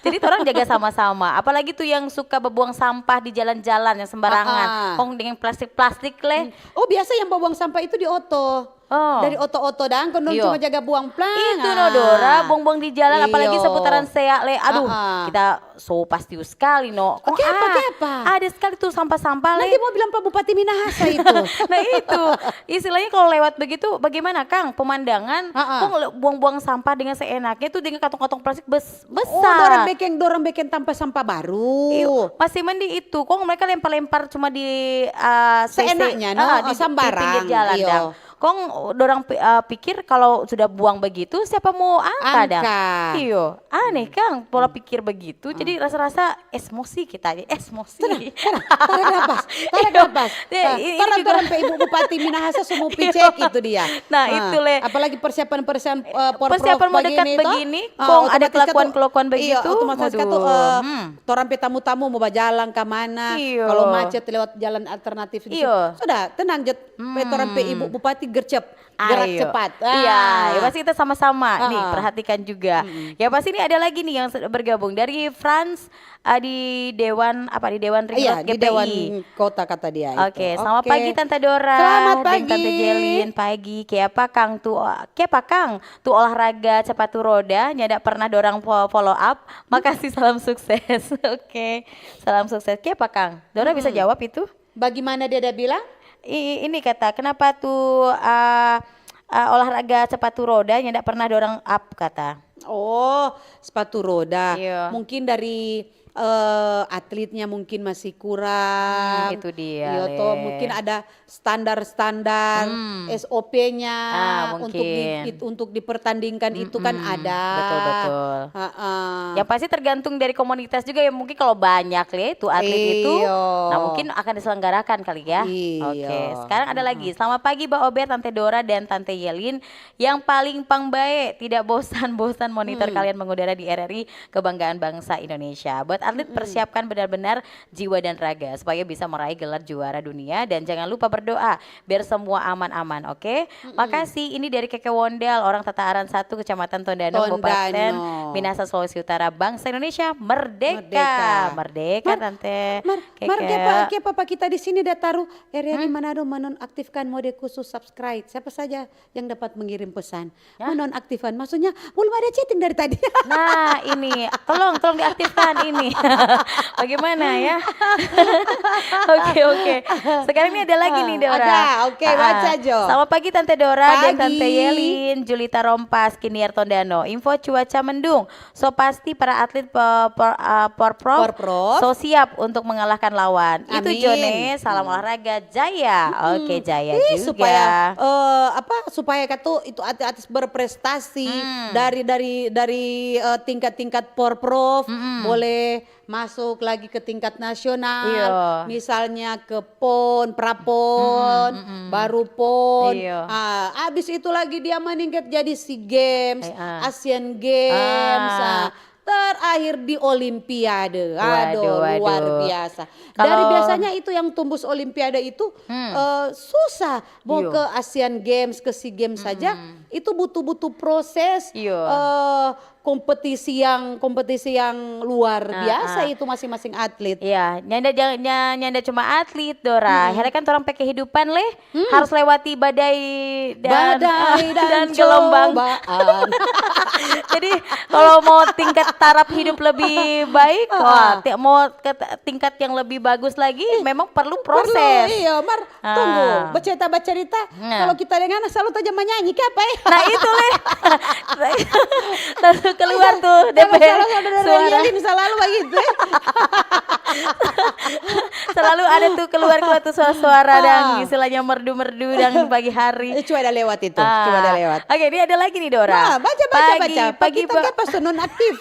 Jadi torang jaga sama-sama. Apalagi tuh yang suka bebuang sampah di jalan-jalan yang sembarangan. Ah, ah. Kong dengan plastik-plastik le. Hmm. Oh, biasa yang bawa buang sampah itu di oto. Oh. Dari oto-oto dang, kong dong iyo. Cuma jaga buang plang. Itu no, Dora, buang-buang di jalan, iyo. Apalagi seputaran sea le. Aduh, ah, ah. Kita so pastiu skali no. Kong, kiapa, ah, kiapa? Ada skali tu sampah-sampah le. Nanti mo bilang pa Bupati Minahasa itu. Nah itu, istilahnya kalo lewat begitu, bagaimana kang pemandangan? Ah, ah. Kong le-, buang-buang sampah dengan seenaknya tu dengan kantong-kantong plastik bes-, besar. Oh, dorang bikin, dorang bikin tampa sampah baru. Iyo, masih mending itu. Kong mereka lempar-lempar cuma di, ah, seenaknya, no? Ah, di, oh, sambarang. Di pinggir jalan, iyo. Dang. Kong dorang pi-, eh, pikir kalo sudah buang begitu, siapa mo angka dang? Angka. Iyo, aneh kang pola pikir begitu. Jadi rasa-rasa esmosi kita aja, esmosi. Tenang, tenang. Tarik napas, tarik napas. Iyo. Nah, ini, ini torang, juga torang pe Ibu Bupati Minahasa so mo picek itu dia. Nah, itu le. Apalagi persiapan-persiapan, eh, porprov persiapan mau dekat begini, begini, ah, kong ada otomatis katu, kelakuan-kelakuan iyo, begitu, otomatis katu, waduh. Eh, hmm. Torang pe tamu-tamu mo bajalang ka mana, iyo. Kalo macet lewat jalan alternatif di situ. Iyo. Sudah, tenang, Jet. Hmm. Pe torang pe Ibu Bupati gercep, gerak cepat. Ayo. Iya, ah. Ya pasti kita sama-sama nih, ah, perhatikan juga. Mm-mm. Ya pasti ini ada lagi nih yang sudah bergabung dari France, ah, di Dewan, apa, di Dewan Ring Road, iya, di G P I. Dewan Kota kata dia itu. Oke, selamat pagi Tante Dora. Selamat pagi. Deng Tante Jelin, pagi. Kiapa kang tu, kiapa kang tu olahraga sepatu roda, nyanda pernah dorang fo-, follow up. Makasih, salam sukses. Oke, salam sukses. Kiapa kang? Dora bisa jawab itu? Bagimana dia da bilang? I-, ini kata, kenapa tu, ah, ah, olahraga sepatu roda nyanda pernah dorang up kata? Oh, sepatu roda. Iya. Mungkin dari, eh, atletnya mungkin masih kurang. Hmm, itu dia, iya, toh, le. Mungkin ada standar-standar, hmm, S O P-nya, ah, untuk di-, mungkin. It-, untuk dipertandingkan itu kan ada. Mm-mm. Betul, betul. Heeh. Yang pasti tergantung dari komunitas juga ya, mungkin kalau banyak le, tu atlet itu, iyo, nah, mungkin akan diselenggarakan kali ya. Iyo. Oke, sekarang ada lagi. Mm-mm. Selamat pagi, Ba Ober, Tante Dora, dan Tante Yelin. Yang paling pangbae, tidak bosan-bosan monitor kalian mengudara di R R I, kebanggaan bangsa Indonesia. Buat atlet, persiapkan benar-benar jiwa dan raga supaya bisa meraih gelar juara dunia, dan jangan lupa berdoa biar semua aman-aman, oke? Mm-mm. Makasih, ini dari Keke Wondel, orang Tataaran satu, Kecamatan Tondano, Kabupaten Minahasa, Sulawesi Utara. Bangsa Indonesia merdeka. Merdeka. Merdeka, Tante. Mar, mar, kiapa, kiapa pa kita di sini da taru R R I Manado menonaktifkan mode khusus subscribe? Siapa saja yang dapat mengirim pesan. Hah? Menonaktifkan, maksudnya belum ada chatting dari tadi. Nah, ini, tolong, tolong diaktifkan ini. Bagaimana ya? Oke, oke. Sekarang ini ada lagi nih, Dora. Ada, oke, baca jo. Selamat pagi, Tante Dora dan Tante Yelin, Julita Rompas, Kiniar Tondano. Info cuaca mendung. So pasti para atlet pe-, per-, eh, Porprov so siap untuk mengalahkan lawan. Itu Jone, salam olahraga jaya. Oke, jaya juga. Ih, supaya, eh, apa, supaya katu itu atlet-atlet berprestasi dari, dari, dari, eh, tingkat-tingkat Porprov boleh masuk lagi ke tingkat nasional, misalnya ke pon, prapon, baru pon. Iya. Ah, abis itu lagi dia meningkat jadi SEA Games, Asian Games, ah, terakhir di Olimpiade. Aduh, luar biasa. Dari biasanya itu yang tumbus Olimpiade itu, eh, susah. Mau ke Asian Games, ke SEA Games saja, itu butuh-butuh proses, eh, kompetisi yang, kompetisi yang luar biasa itu masing-masing atlet. Iya, nyanda, nya-, nyanda cuma atlet, Dora. Hele kan torang pe kehidupan le harus lewati badai dan, badai dan gelombang. Jadi, kalau mau tingkat taraf hidup lebih baik, wah, ti-, mau ke t-, tingkat yang lebih bagus lagi, memang perlu proses. Perlu, iya, mar, tunggu, bacerita-bacerita, kalau kita dengan selalu saja menyanyi, kiapa ya? Nah, itu le. Lalu keluar tuh D P suara. Selalu begitu ya. Selalu ada tuh keluar-keluar tuh suara-suara dan istilahnya merdu-merdu dan pagi hari. Eh, cuma ada lewat itu, cuma ada lewat. Oke, ini ada lagi nih, Dora. Nah, baca, baca, baca. Pagi, pagi, kita pas nonaktif.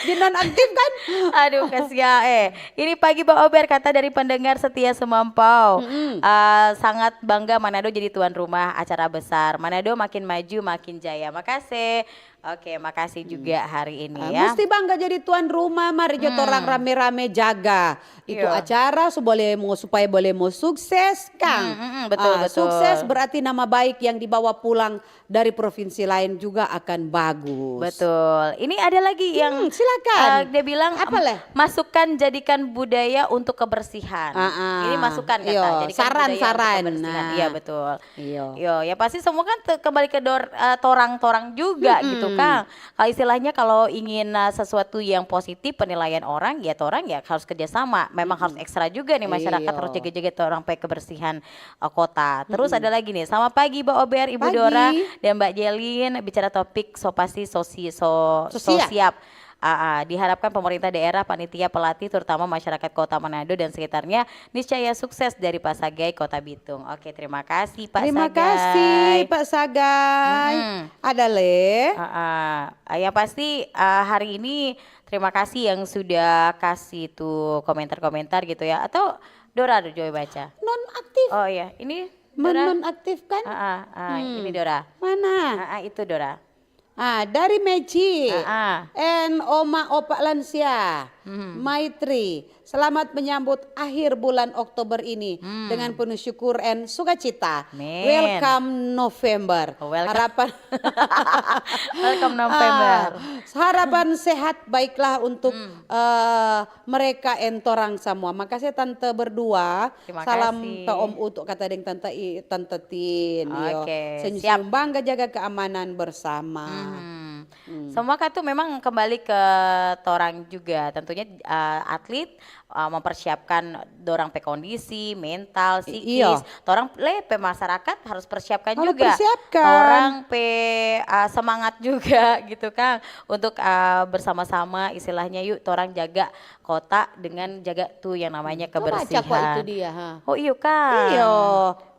Dinonaktifkan. Aduh, kasihan. Eh, ini pagi Bang Ober, kata dari pendengar setia Semampau. Eh, sangat bangga Manado jadi tuan rumah acara besar. Manado makin maju, makin jaya. Makasih. Oke, makasih juga hari ini, Ah, ya. Musti bangga jadi tuan rumah, mari jo torang rame-rame jaga itu Iya. acara, su boleh mo, supaya boleh mo sukses, Kang. Hmm, hmm, hmm, betul, Ah, betul. Sukses berarti nama baik yang dibawa pulang dari provinsi lain juga akan bagus. Betul. Ini ada lagi yang Hmm, silakan. eh, dia bilang Apa, leh? masukkan, jadikan budaya untuk kebersihan. Ah, ah. Ini masukan kata, Iyo, jadikan budaya untuk saran-saran. kebersihan. Nah. Iya, betul. Iyo. Yo, ya pasti semua kan te- kembali ke dor- eh, torang-torang juga gitu, Kang. Kalau istilahnya, kalau ingin eh, sesuatu yang positif penilaian orang, ya torang ya harus kerjasama. Memang harus ekstra juga nih masyarakat, Iyo. harus jaga-jaga torang pe kebersihan eh, kota. Terus ada lagi nih, selamat pagi Mbak Ober, Ibu Pagi. Dora, dan Mbak Jelin, bicara topik so pasti so, si- so, So so siap. siap. Ah, ah, diharapkan pemerintah daerah, panitia, pelatih, terutama masyarakat Kota Manado dan sekitarnya, niscaya sukses dari Pak Sagai Kota Bitung. Oke, terima kasih Pak Terima Sagai. kasih Pak Sagai. Mm-mm. Ada le. Ah, ah. Ah, yang pasti ah, hari ini terima kasih yang sudah kasih tuh komentar-komentar gitu ya. Atau Dora ada juga baca? Nonaktif. Oh iya, ini Dora. Menonaktifkan. Ah, ah, ah, ini Dora. Mana? Ah, ah, itu Dora. Ah, dari Meci. Ah, ah. And Oma Opa Lansia. Hmm. Maitri. Selamat menyambut akhir bulan Oktober ini Hmm. dengan penuh syukur and sukacita. Amin. Welcome November. Welcome. Harapan Welcome November. Ah, harapan sehat baiklah untuk Hmm. eh, mereka and torang semua. Makasih tante berdua. Terima Salam kasih. Pa Om Utu kata deng tante I, tante Tin. Yo. Oke, Senyum siap. Bangga jaga keamanan bersama. Hmm. Semua kan tuh memang kembali ke torang juga. Tentunya uh, atlet uh, mempersiapkan dorang pe kondisi, mental, I- psikis. Iyo. Torang le pe masyarakat harus persiapkan Harus juga. Persiapkan. Torang pe uh, semangat juga gitu, Kang, untuk uh, bersama-sama istilahnya, yuk torang jaga kota dengan jaga tuh yang namanya Coba kebersihan. baca kok itu dia, ha. Oh iyo, Kang. Iyo.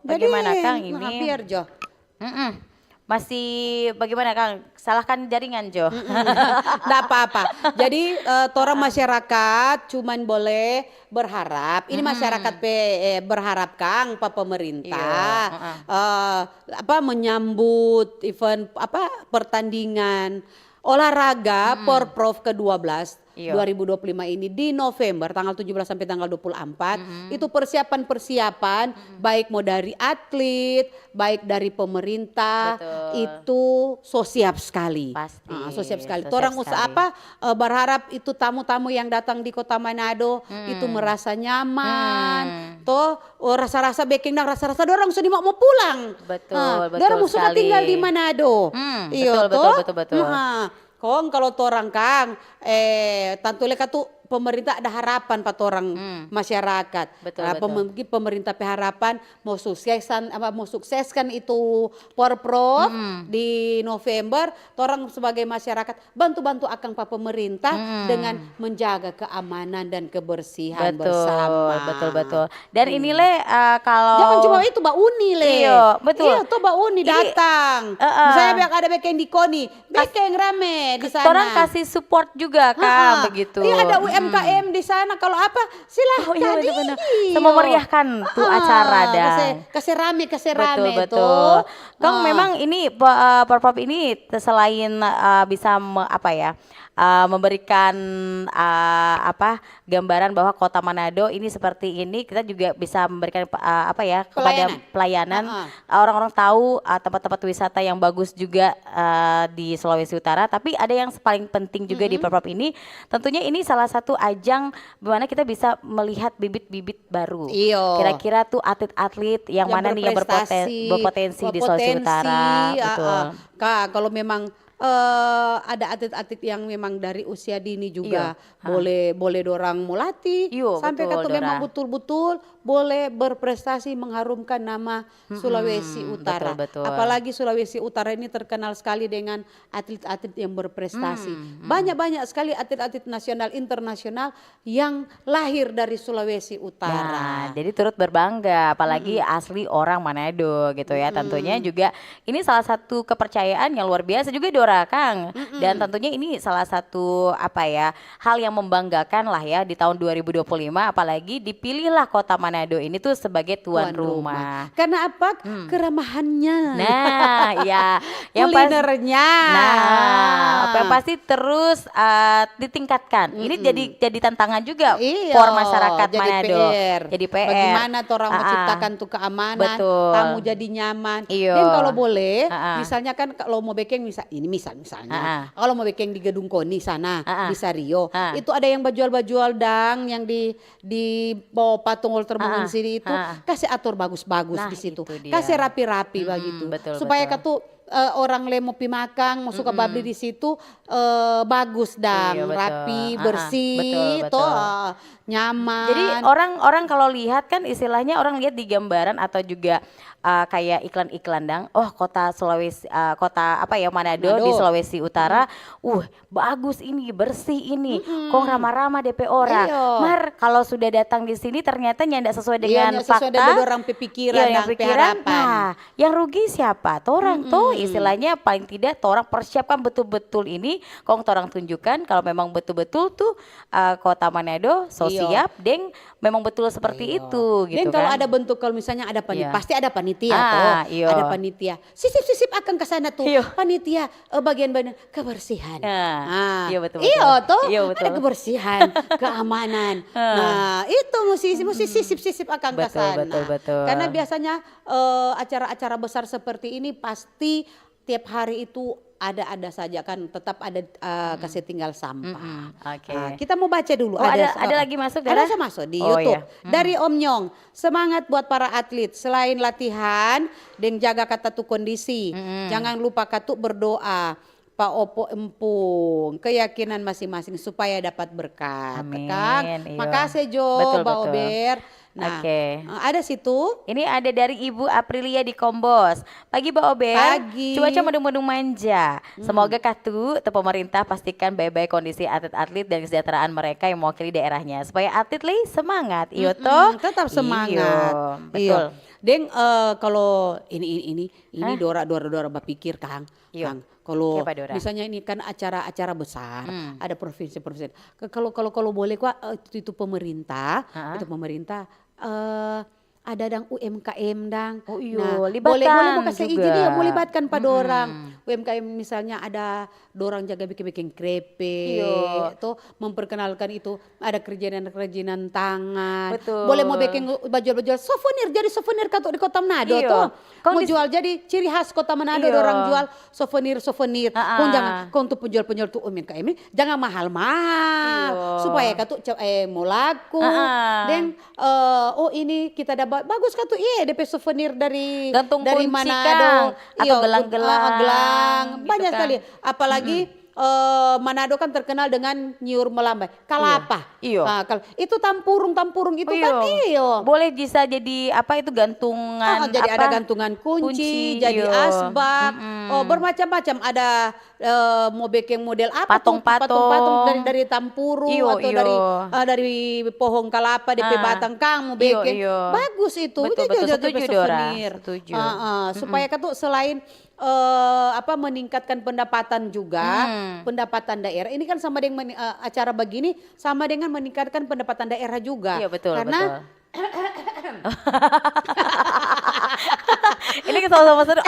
Bagaimana, Jadi, Kang, nah, ini? Biar jo. Mm-mm. Masih bagaimana, Kang? Salahkan jaringan, Jo. Nggak apa-apa. Jadi eh, torang masyarakat cuman boleh berharap. Ini masyarakat pe eh, berharap, Kang, pa pemerintah. Iya, heeh. Eh, apa menyambut event apa pertandingan olahraga Porprov ke dua belas Iya. dua ribu dua puluh lima ini di November tanggal tujuh belas sampai tanggal dua puluh empat, itu persiapan-persiapan baik mau dari atlet, baik dari pemerintah, Betul. itu so siap sekali. Pasti, Ah, so siap sekali. so Torang siap usaha sekali. apa eh, berharap itu tamu-tamu yang datang di Kota Manado itu merasa nyaman. Toh oh, rasa-rasa beking dang, rasa-rasa dorang sudah mau, mau pulang. Betul, Ah, betul dorang mau suka sekali. Tinggal di Manado. Hmm, Iyo, betul, betul, toh? betul, betul. Nah, kong kalau torang, Kang, eh, tantu le katu pemerintah ada harapan pa torang masyarakat. Betul, Ah, betul. pem- pemerintah pe harapan mau sukseskan apa mau sukseskan itu Porprov di November, torang sebagai masyarakat bantu-bantu akang pa pemerintah dengan menjaga keamanan dan kebersihan Betul, bersama. betul, betul. Dan ini le uh, kalau Jangan cuma itu, Mbak Uni le. Iyo, betul. Iya, tuh Mbak Uni Ini, datang. eh, eh. Misalnya biar ada bekeng di Koni, bekeng rame di sana. Torang kasih support juga, Kang, Ah, begitu. Iya, ada U M K M di sana. Kalau apa, silahkan. Oh iya, benar-benar. Iyo. Sama meriahkan tuh Ah, acara, dang. Kasih, kasih rame, kasih rame Betul, betul. tuh. Kang, Ah. memang ini pe- eh, Porprov ini te- selain eh, bisa me- apa ya, eh, memberikan eh, apa gambaran bahwa Kota Manado ini seperti ini, kita juga bisa memberikan eh, apa ya kepada Pelayanan. pelayanan. Ah, ah. Eh, orang-orang tahu eh, tempat-tempat wisata yang bagus juga eh, di Sulawesi Utara. Tapi ada yang paling penting juga di Porprov ini, tentunya ini salah satu ajang di mana kita bisa melihat bibit-bibit baru. Iyo. Kira-kira tuh atlet-atlet yang, mana nih yang berpoten- berprestasi, berpotensi di Sulawesi berpotensi, Utara? ah, Betul. ah. Kak, kalau memang eh, ada atlet-atlet yang memang dari usia dini juga Iyo. boleh boleh dorang mau latih Iyo, sampai betul, katu memang Dora. Betul-betul boleh berprestasi mengharumkan nama Sulawesi Utara. Betul, betul. Apalagi Sulawesi Utara ini terkenal sekali dengan atlet-atlet yang berprestasi. Banyak-banyak sekali atlet-atlet nasional internasional yang lahir dari Sulawesi Utara. Nah, jadi turut berbangga, apalagi asli orang Manado gitu ya. Tentunya juga ini salah satu kepercayaan yang luar biasa juga, Dora. Kang. Dan tentunya ini salah satu, apa ya, hal yang membanggakan lah ya di tahun dua ribu dua puluh lima, apalagi dipilihlah Kota Manado ini tuh sebagai tuan rumah. Karena apa? Keramahannya. Nah, ya, yang pas- Kulinernya. Nah, apa yang pasti terus, eh, ditingkatkan. Ini jadi jadi tantangan juga Iya, for masyarakat jadi Manado. P R. Jadi P R. Bagaimana orang Ah, ah. menciptakan tuh keamanan, Betul. tamu jadi nyaman. Iyo. Dan kalau boleh, Ah, ah. misalnya kan kalau mau bekeng, misal, ini misal misalnya, Ah, ah. kalau mau bekeng di gedung KONI sana, Ah, ah. di Sario, Ah. itu ada yang bajual-bajual dang yang di di bawah patung Walter Ah, ah. Mongunsidi itu Ah, ah. kasih atur bagus-bagus Nah, di situ, itu dia. kasih rapi-rapi Mm-mm, begitu, betul, supaya betul. Katu eh, orang le mo pi makang, mo suka babli di situ, eh, bagus dang, Iya, betul. rapi, Ah, ah, bersih, betul, toh, betul. eh, nyaman. Jadi orang orang kalau lihat kan istilahnya orang lihat di gambaran atau juga uh, kayak iklan-iklan dang, oh kota Sulawesi, uh, kota apa ya Manado, di Manado. Sulawesi Utara, uh bagus ini, bersih ini, kong rama-rama depe orang. Iyo. Mar kalau sudah datang di sini ternyata nyanda sesuai Iya, dengan nggak sesuai fakta. dengan orang pe pikiran Iya, dan yang pe pikiran, harapan. Nah, yang rugi siapa? Torang toh, istilahnya paling tidak torang persiapkan betul-betul ini, kong torang tunjukkan kalau memang betul-betul tuh uh, kota Manado so Iyo. siap, deng memang betul seperti Iyo. itu gitu Dan kalau kan. Ada bentuk, kalau misalnya ada panitia, Iya. Pasti ada panitia Ah, toh. Iyo. Ada panitia. Sisip-sisip akang ke sana tuh. Iyo. Panitia, eh, bagian-bagian kebersihan. Ya, Ah, iya, betul, Iyo betul. toh. Iya, betul. Ada kebersihan, keamanan. Nah, itu mesti mesti sisip-sisip akang ke Betul, sana. Betul, betul. Karena biasanya eh, acara-acara besar seperti ini pasti tiap hari itu ada-ada saja kan, tetap ada eh, kasih tinggal sampah. Mm-mm, oke. Ah, kita mau baca dulu. Oh, ada, so- ada lagi masuk, Ada Dara? so masuk di Oh, YouTube. Iya. Dari Om Nyong, semangat buat para atlet. Selain latihan, deng jaga kata tu kondisi. Jangan lupa katu berdoa. Pa opo empung, keyakinan masing-masing supaya dapat berkat. Amin, Kang, iyo. Makasih jo, Betul, Ba betul. Ober. Nah, Oke. eh, ada situ. Ini ada dari Ibu Aprilia di Kombos. Pagi, Ba Ober. Pagi. Cuaca mendung-mendung manja. Semoga katu tu pemerintah pastikan baik-baik kondisi atlet-atlet dan kesejahteraan mereka yang mewakili daerahnya. Supaya atlet lei semangat, iyo toh? Mm, tetap semangat. Iyo, Iyo. betul. Deng, eh, kalau ini ini ini ini Dora Dora Dora bapikir, Kang. Iyo. Kang, kalau Siapa, Dora? Misalnya ini kan acara-acara besar, Hmm. Ada provinsi-provinsi. Ke- Kalau kalau kalau boleh kwa, eh, itu, itu pemerintah, Ha-ha. Itu pemerintah eh ada dang U M K M dang. Oh, iyo, Nah, libatkan boleh boleh mau kasih izin juga. Iya, mau libatkan pa Mm-mm. dorang. U M K M misalnya ada dorang jaga bikin-bikin krepe, Iyo. Toh memperkenalkan itu ada kerajinan-kerajinan tangan. Betul. Boleh mau bikin baju-baju souvenir, jadi souvenir katu di Kota Manado Iyo. toh. Kong Mau di- jual jadi ciri khas Kota Manado, Iyo. Dorang jual souvenir-souvenir. Ah, Kong ah. jangan, kong tu penjual-penjual tu U M K M ini jangan mahal-mahal. Iyo. Supaya katu ce- eh, mau laku. Ah, ah. Deng eh, oh ini kita dapat bagus katu, iya, depe souvenir dari Gantung dari kunci, Manado. Kang. Atau Iyo, gelang-gelang, ah, gelang. gitu, Banyak Kang. Sekali. Apalagi eh, Manado kan terkenal dengan nyiur melambai. Kalapa. Iyo. Ah, kal- itu tampurung-tampurung itu Oh, kan iyo. Iyo. Boleh bisa jadi apa itu gantungan Ah, jadi apa? Ada gantungan kunci, Kunci, jadi iyo. Asbak, Mm-mm. Oh bermacam-macam, ada eh, mau bikin model apa tuh? Patong-patong. Patong-patong dari dari tampurung Iyo, atau dari iyo. Eh, dari pohon kalapa, depe Ah. batang, Kang, mau Iyo, bikin. Iyo. Bagus itu. Betul, Itu betul. juga jadi Setuju, Dora. Souvenir. Setuju. Ah, ah, supaya katu selain eh, apa meningkatkan pendapatan juga, Hmm. pendapatan daerah. Ini kan sama dengan meni- eh, acara begini sama dengan meningkatkan pendapatan daerah juga. Iya, betul, Karena betul. Ini kita sama-sama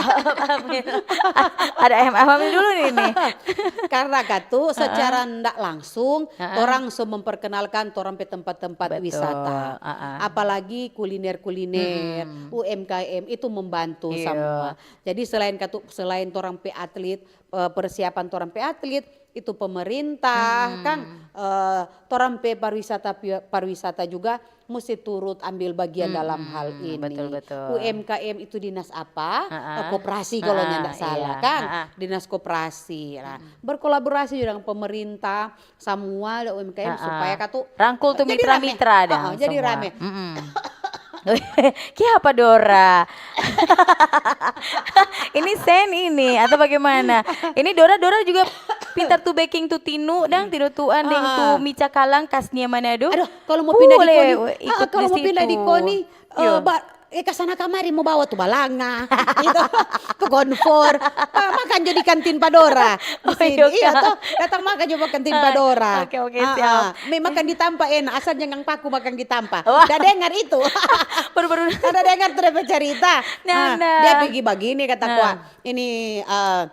ada M M dulu nih, nih. Karena katu secara ndak langsung Heeh. Orang so memperkenalkan torang pe tempat-tempat Betul, wisata. Heeh. Apalagi kuliner-kuliner, Hmm. U M K M itu membantu Iya. Semua. Jadi selain katu selain torang pe atlet, eh, persiapan torang pe atlet, itu pemerintah, Hmm. Kang, eh, torang pe pariwisata pi- pariwisata juga mesti turut ambil bagian Hmm, dalam hal ini. betul, betul. U M K M itu dinas apa? Heeh. Eh, koperasi kalau Heeh, nyanda salah, iya, Kang. Heeh. Dinas koperasi. Nah, berkolaborasi juga dengan pemerintah, semua ada U M K M Heeh. Supaya katu Rangkul tuh jadi mitra-mitra rame. dong Heeh, jadi semua. Rame. Mm-mm. Kiapa Dora? Ini sen ini atau bagaimana? Ini Dora Dora juga pintar tu baking tu tinu dang tinu tuan deng tu Ah. Mica Kalang kasnya Manado. Aduh, kalau mau pindah di Boleh KONI, ikut ah, kalau di mau pindah di situ. KONI, eh, Iya. ba- eh, kasana kamari mo bawa tu balanga, itu, tu konfor, pa-, makan jo di kantin pa dora. Di sini, iyo, toh, datang makan jo pa kantin pa dora. Oke, oke, siap. Me makan di tampa enak, asal jangan paku makan di tampa. Wah. Da dengar itu. Baru-baru. Ada dengar tu de pe cerita. Nah, dia pigi bagini, kata kwa, ini, eh,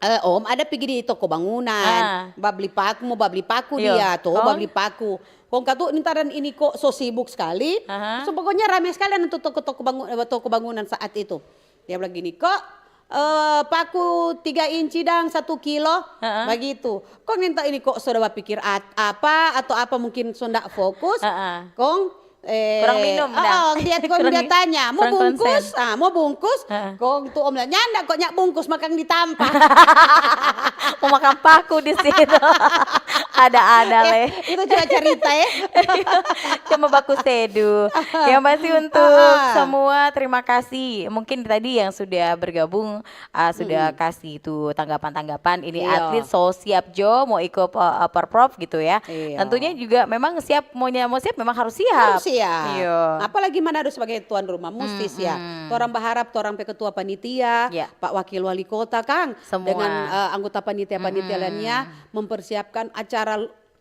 eh, om ada pigi di toko bangunan, babli paku, mo babli paku dia to, babli paku. Kong katu, ini taran ini kok so sibuk skali. So pokoknya rame skali ada tu toko, toko bangu-, eh, toko bangunan saat itu. Dia bilang gini, "Kok, eh, paku tiga inci dang, satu kilo?" Bagitu. Kong ninta ini kok so da bapikir at-, apa atau apa mungkin so nda fokus. Kong, eh, kurang minum, oh, dia, kong dia tanya, "Mau bungkus?" Ah, "Mau bungkus?" Kong tu om bilang, "Nyanda kok, nyak bungkus, makang di tampa." Mau makang paku di situ. Ada-ada, eh, leh. Itu cuma cerita, eh. Cuma baku sedu. Yang pasti untuk semua, terima kasih. Mungkin tadi yang sudah bergabung, ah, sudah kasih itu tanggapan-tanggapan. Ini atlet so siap jo mau ikut, eh, eh, Porprov gitu ya. Tentunya juga memang siap, maunya mau siap memang harus siap. Harus siap. Apalagi Manado sebagai tuan rumah, musti siap. Torang baharap torang pe ketua panitia, Pak Wakil Wali Kota, kang, dengan, eh, anggota panitia-panitia lainnya mempersiapkan acara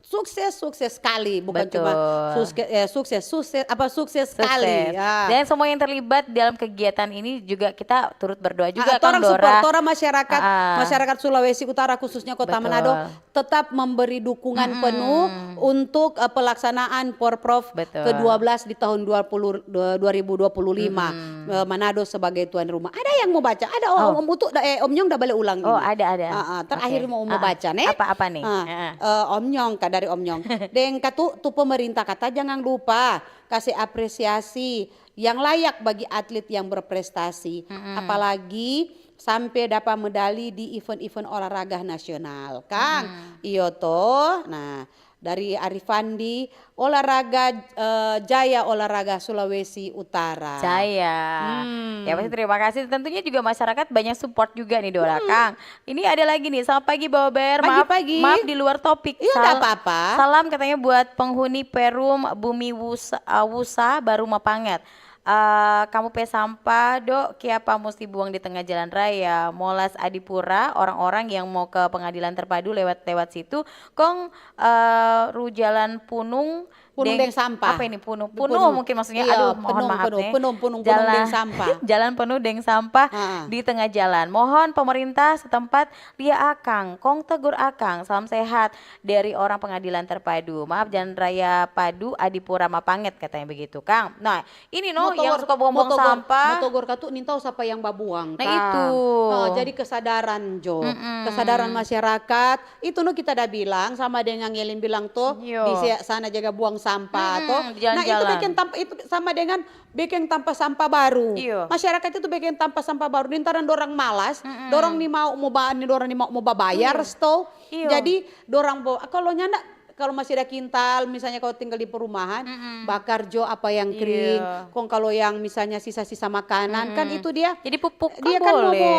sukses, sukses sekali, bukan cuma suske-, eh, sukses, sukses, apa, sukses sekali. Dan semua yang terlibat dalam kegiatan ini juga kita turut berdoa juga, kang, torang support, torang masyarakat, masyarakat Sulawesi Utara, khususnya Kota Manado, tetap memberi dukungan penuh untuk, eh, pelaksanaan Porprov kedua belas di tahun dua puluh, dua ribu dua puluh lima. Eh, Manado sebagai tuan rumah. Ada yang mau baca? Ada, oh, Om Utu, eh, Om Nyong da bale ulang ini. Oh, ada, ada. Ah, ah, terakhir mau, mau baca, ne? Apa, apa nih? Ah, eh, Om Nyong, Kak, dari Om Nyong. Deng katu, tu pemerintah kata jangan lupa kasih apresiasi yang layak bagi atlet yang berprestasi. Apalagi sampe dapa medali di event-event olahraga nasional, kang. Iyo to. Nah, dari Arifandi, olahraga, eh, Jaya Olahraga Sulawesi Utara. Jaya. Ya, pasti terima kasih. Tentunya juga masyarakat banyak support juga nih, Dora, kang. Ini ada lagi nih, "Selamat pagi, Bawa Ber. Maaf, pagi. Maaf di luar topik." Iya, nggak apa-apa. Salam katanya buat penghuni Perum Bumi Wusa, eh, Wusa Baru Mapanget. Eh, kamu pe sampah, do, kiapa musti buang di tengah jalan raya? Molas Adipura, orang-orang yang mau ke Pengadilan Terpadu lewat, lewat situ, kong, eh, ru jalan punung deng sampah. Apa ini punung? Punung mungkin maksudnya. Iya, aduh, mohon maaf nih. Punung, punung, punung deng sampah. Jalan penuh deng sampah di tengah jalan. Mohon pemerintah setempat lia akang, kong tegur akang. Salam sehat dari orang Pengadilan Terpadu. Maaf, Jalan Raya Padu, Adipura Mapanget, katanya begitu, kang. Nah, ini no, yang suka buang-buang sampah. Mo togor katu nintau sapa yang babuang, kang. Nah, itu. Oh, jadi kesadaran jo. Kesadaran masyarakat. Itu no kita da bilang sama dengan Yelin bilang to, di sana jaga buang sampah to. Nah, itu bikin tampa, itu sama dengan bikin tampa sampah baru. Masyarakat itu bikin tampa sampah baru. Nintaran dorang malas, dorang ni mau mo ba-, ni dorang ni mau mo babayar sto. Jadi dorang bo-, kalau nyanda, kalau masih ada kintal, misalnya kalau tinggal di perumahan, bakar jo apa yang kering. Kong kalau yang misalnya sisa-sisa makanan, kan itu dia jadi pupuk, dia kan mo, mo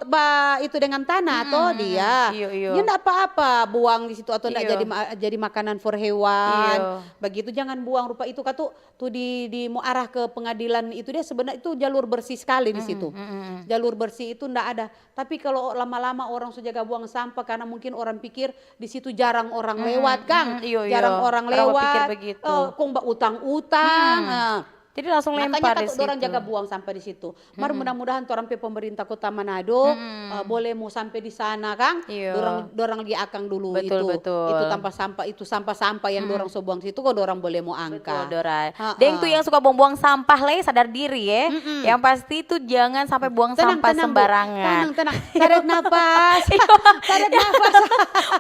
ba itu dengan tanah to dia. Dia ndak apa-apa buang di situ atau ndak jadi ma-, jadi makanan for hewan. Begitu, jangan buang rupa itu katu tu di, di mo arah ke pengadilan itu dia sebenarnya itu jalur bersih sekali di situ. Jalur bersih itu ndak ada. Tapi kalau lama-lama orang so jaga buang sampah karena mungkin orang pikir di situ jarang orang lewat, kang. Jarang orang lewat. Eh, kong ba utang-utang. Jadi langsung lempar di situ. Makanya kata dorang jaga buang sampah di situ. Mar mudah-mudahan torang pe pemerintah Kota Manado, eh, boleh mo sampe di sana, kang. Dorang, dorang lia akang dulu itu. Itu tampa sampah, itu sampah-sampah yang dorang so buang situ, kong dorang boleh mo angka. Betul, Dora. Deng tu yang suka buang-buang sampah lei, sadar diri, ye. Yang pasti tu jangan sampai buang sampah sembarangan. Tenang, tenang, Bu. Tenang, tenang. Tarik nafas. Tarik nafas.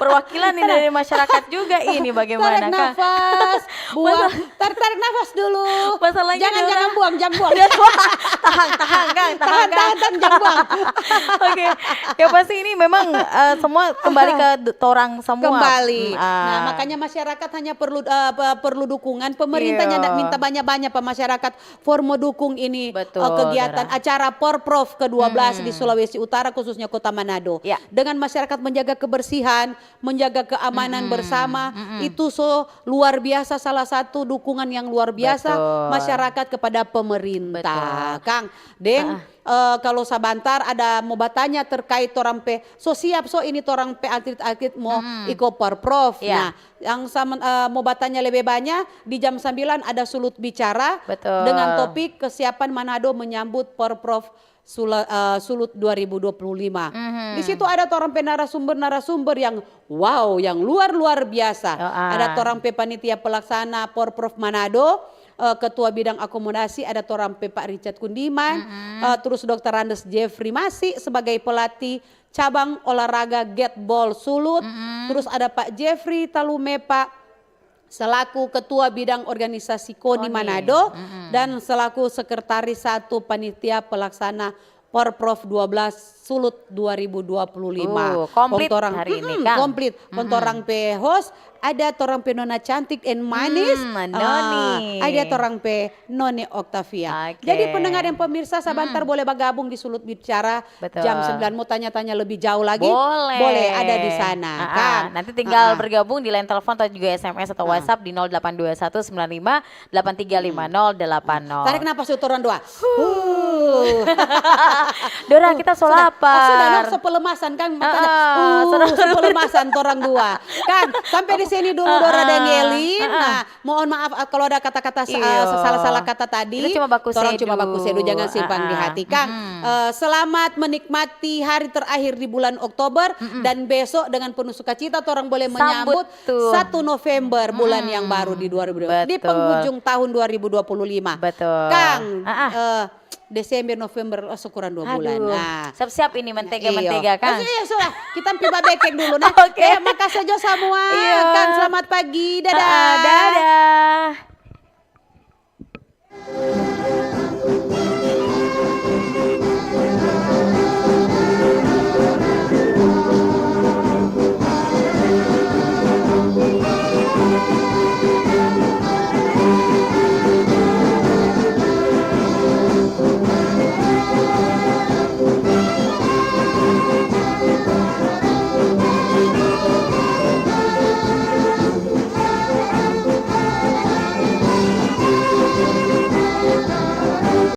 Perwakilan nih dari masyarakat juga ini, bagaimana, kang? Tarik nafas. Buang. Tarik, tarik nafas dulu. Masalahnya jangan, jangan buang, jangan buang. Tahan, tahan, kang, tahan, tahan, jangan buang. Oke, ya pasti ini memang, eh, semua kembali ke d-, torang semua. Kembali. Nah, makanya masyarakat hanya perlu, eh, pe-, perlu dukungan. Pemerintahnya ndak minta banyak-banyak pa masyarakat for mo dukung ini, eh, kegiatan acara Porprov kedua belas di Sulawesi Utara, khususnya Kota Manado. Dengan masyarakat menjaga kebersihan, menjaga keamanan bersama, itu so luar biasa, salah satu dukungan yang luar biasa masyarakat sertifikat kepada pemerintah. Betul. Kang, deng, eh, kalau sabantar ada mo batanya terkait torang pe, so siap so ini torang pe atlet-atlet mo iko Porprov. Iya. Nah, yang sama, eh, mo batanya lebe banya, di jam sambilan ada sulut bicara. Betul. Dengan topik kesiapan Manado menyambut Porprov Sula-, eh, Sulut dua ribu dua puluh lima. Mhm. Di situ ada torang pe narasumber-narasumber yang wow, yang luar-luar biasa. Oh, ah. Ada torang pe panitia pelaksana Porprov Manado, eh, Ketua Bidang Akomodasi, ada torang pe Pak Richard Kundiman, mhm, eh, terus Dokter Andes Jeffrey Masi sebagai pelatih cabang olahraga gateball Sulut, mhm, terus ada Pak Jeffrey Talumepa selaku Ketua Bidang Organisasi koni, koni Manado, mm-mm, dan selaku Sekretaris Satu Panitia Pelaksana Porprov dua belas Sulut dua ribu dua puluh lima. Uh, komplit. Kong torang, hari ini, mm-mm, Kang. Komplit. Kong, mm-mm, torang pe host, ada torang pe nona cantik and manis. Mm, ah, Noni. Ada torang pe Noni Octavia. Oke. Jadi pendengar dan pemirsa, sabantar, mm-mm, boleh bagabung di Sulut Bicara. Betul. Jam sembilan mau tanya-tanya lebih jauh lagi, boleh. Boleh, ada di sana, ah, ah, Kang. Nanti tinggal, ah, ah, bergabung di line telepon atau juga S M S atau, ah, WhatsApp di nol delapan dua satu sembilan lima delapan tiga lima nol delapan nol. Tarik napas dulu, torang dua. Huh. Dora, uh, kita so lapar. Sudah, oh, sudah, dong, so pelemasan, kan? Makanya, ah, ah, uh, sudah, so pelemasan torang dua. Kang, sampai di sini dulu, ah, Dora dan, ah, Yeli. Ah, ah. Nah, mohon maaf, ah, kalau ada kata-kata sa-, iyo, ah, salah-salah kata tadi. Kita cuma baku sedu. Torang cuma baku sedu, jangan simpan di, ah, ah, hati, Kang. Mm-mm. Eh, selamat menikmati hari terakhir di bulan Oktober, mm-mm, dan besok dengan penuh sukacita torang boleh menyambut satu November, bulan yang baru di dua ribu dua puluh, di penghujung tahun dua ribu dua puluh lima. Betul. Kang, ah, ah, eh, Desember, November, oh, sekurang dua bulan. Aduh, nah, siap-siap ini mentega-mentega, iyo, Kang. Oh, iya, sudah. Kita pi babekeng dulu, nah. Oke. Eh, makasih jo samua. Iyo. Kang, selamat pagi. Dadah. Ah, ah, dadah.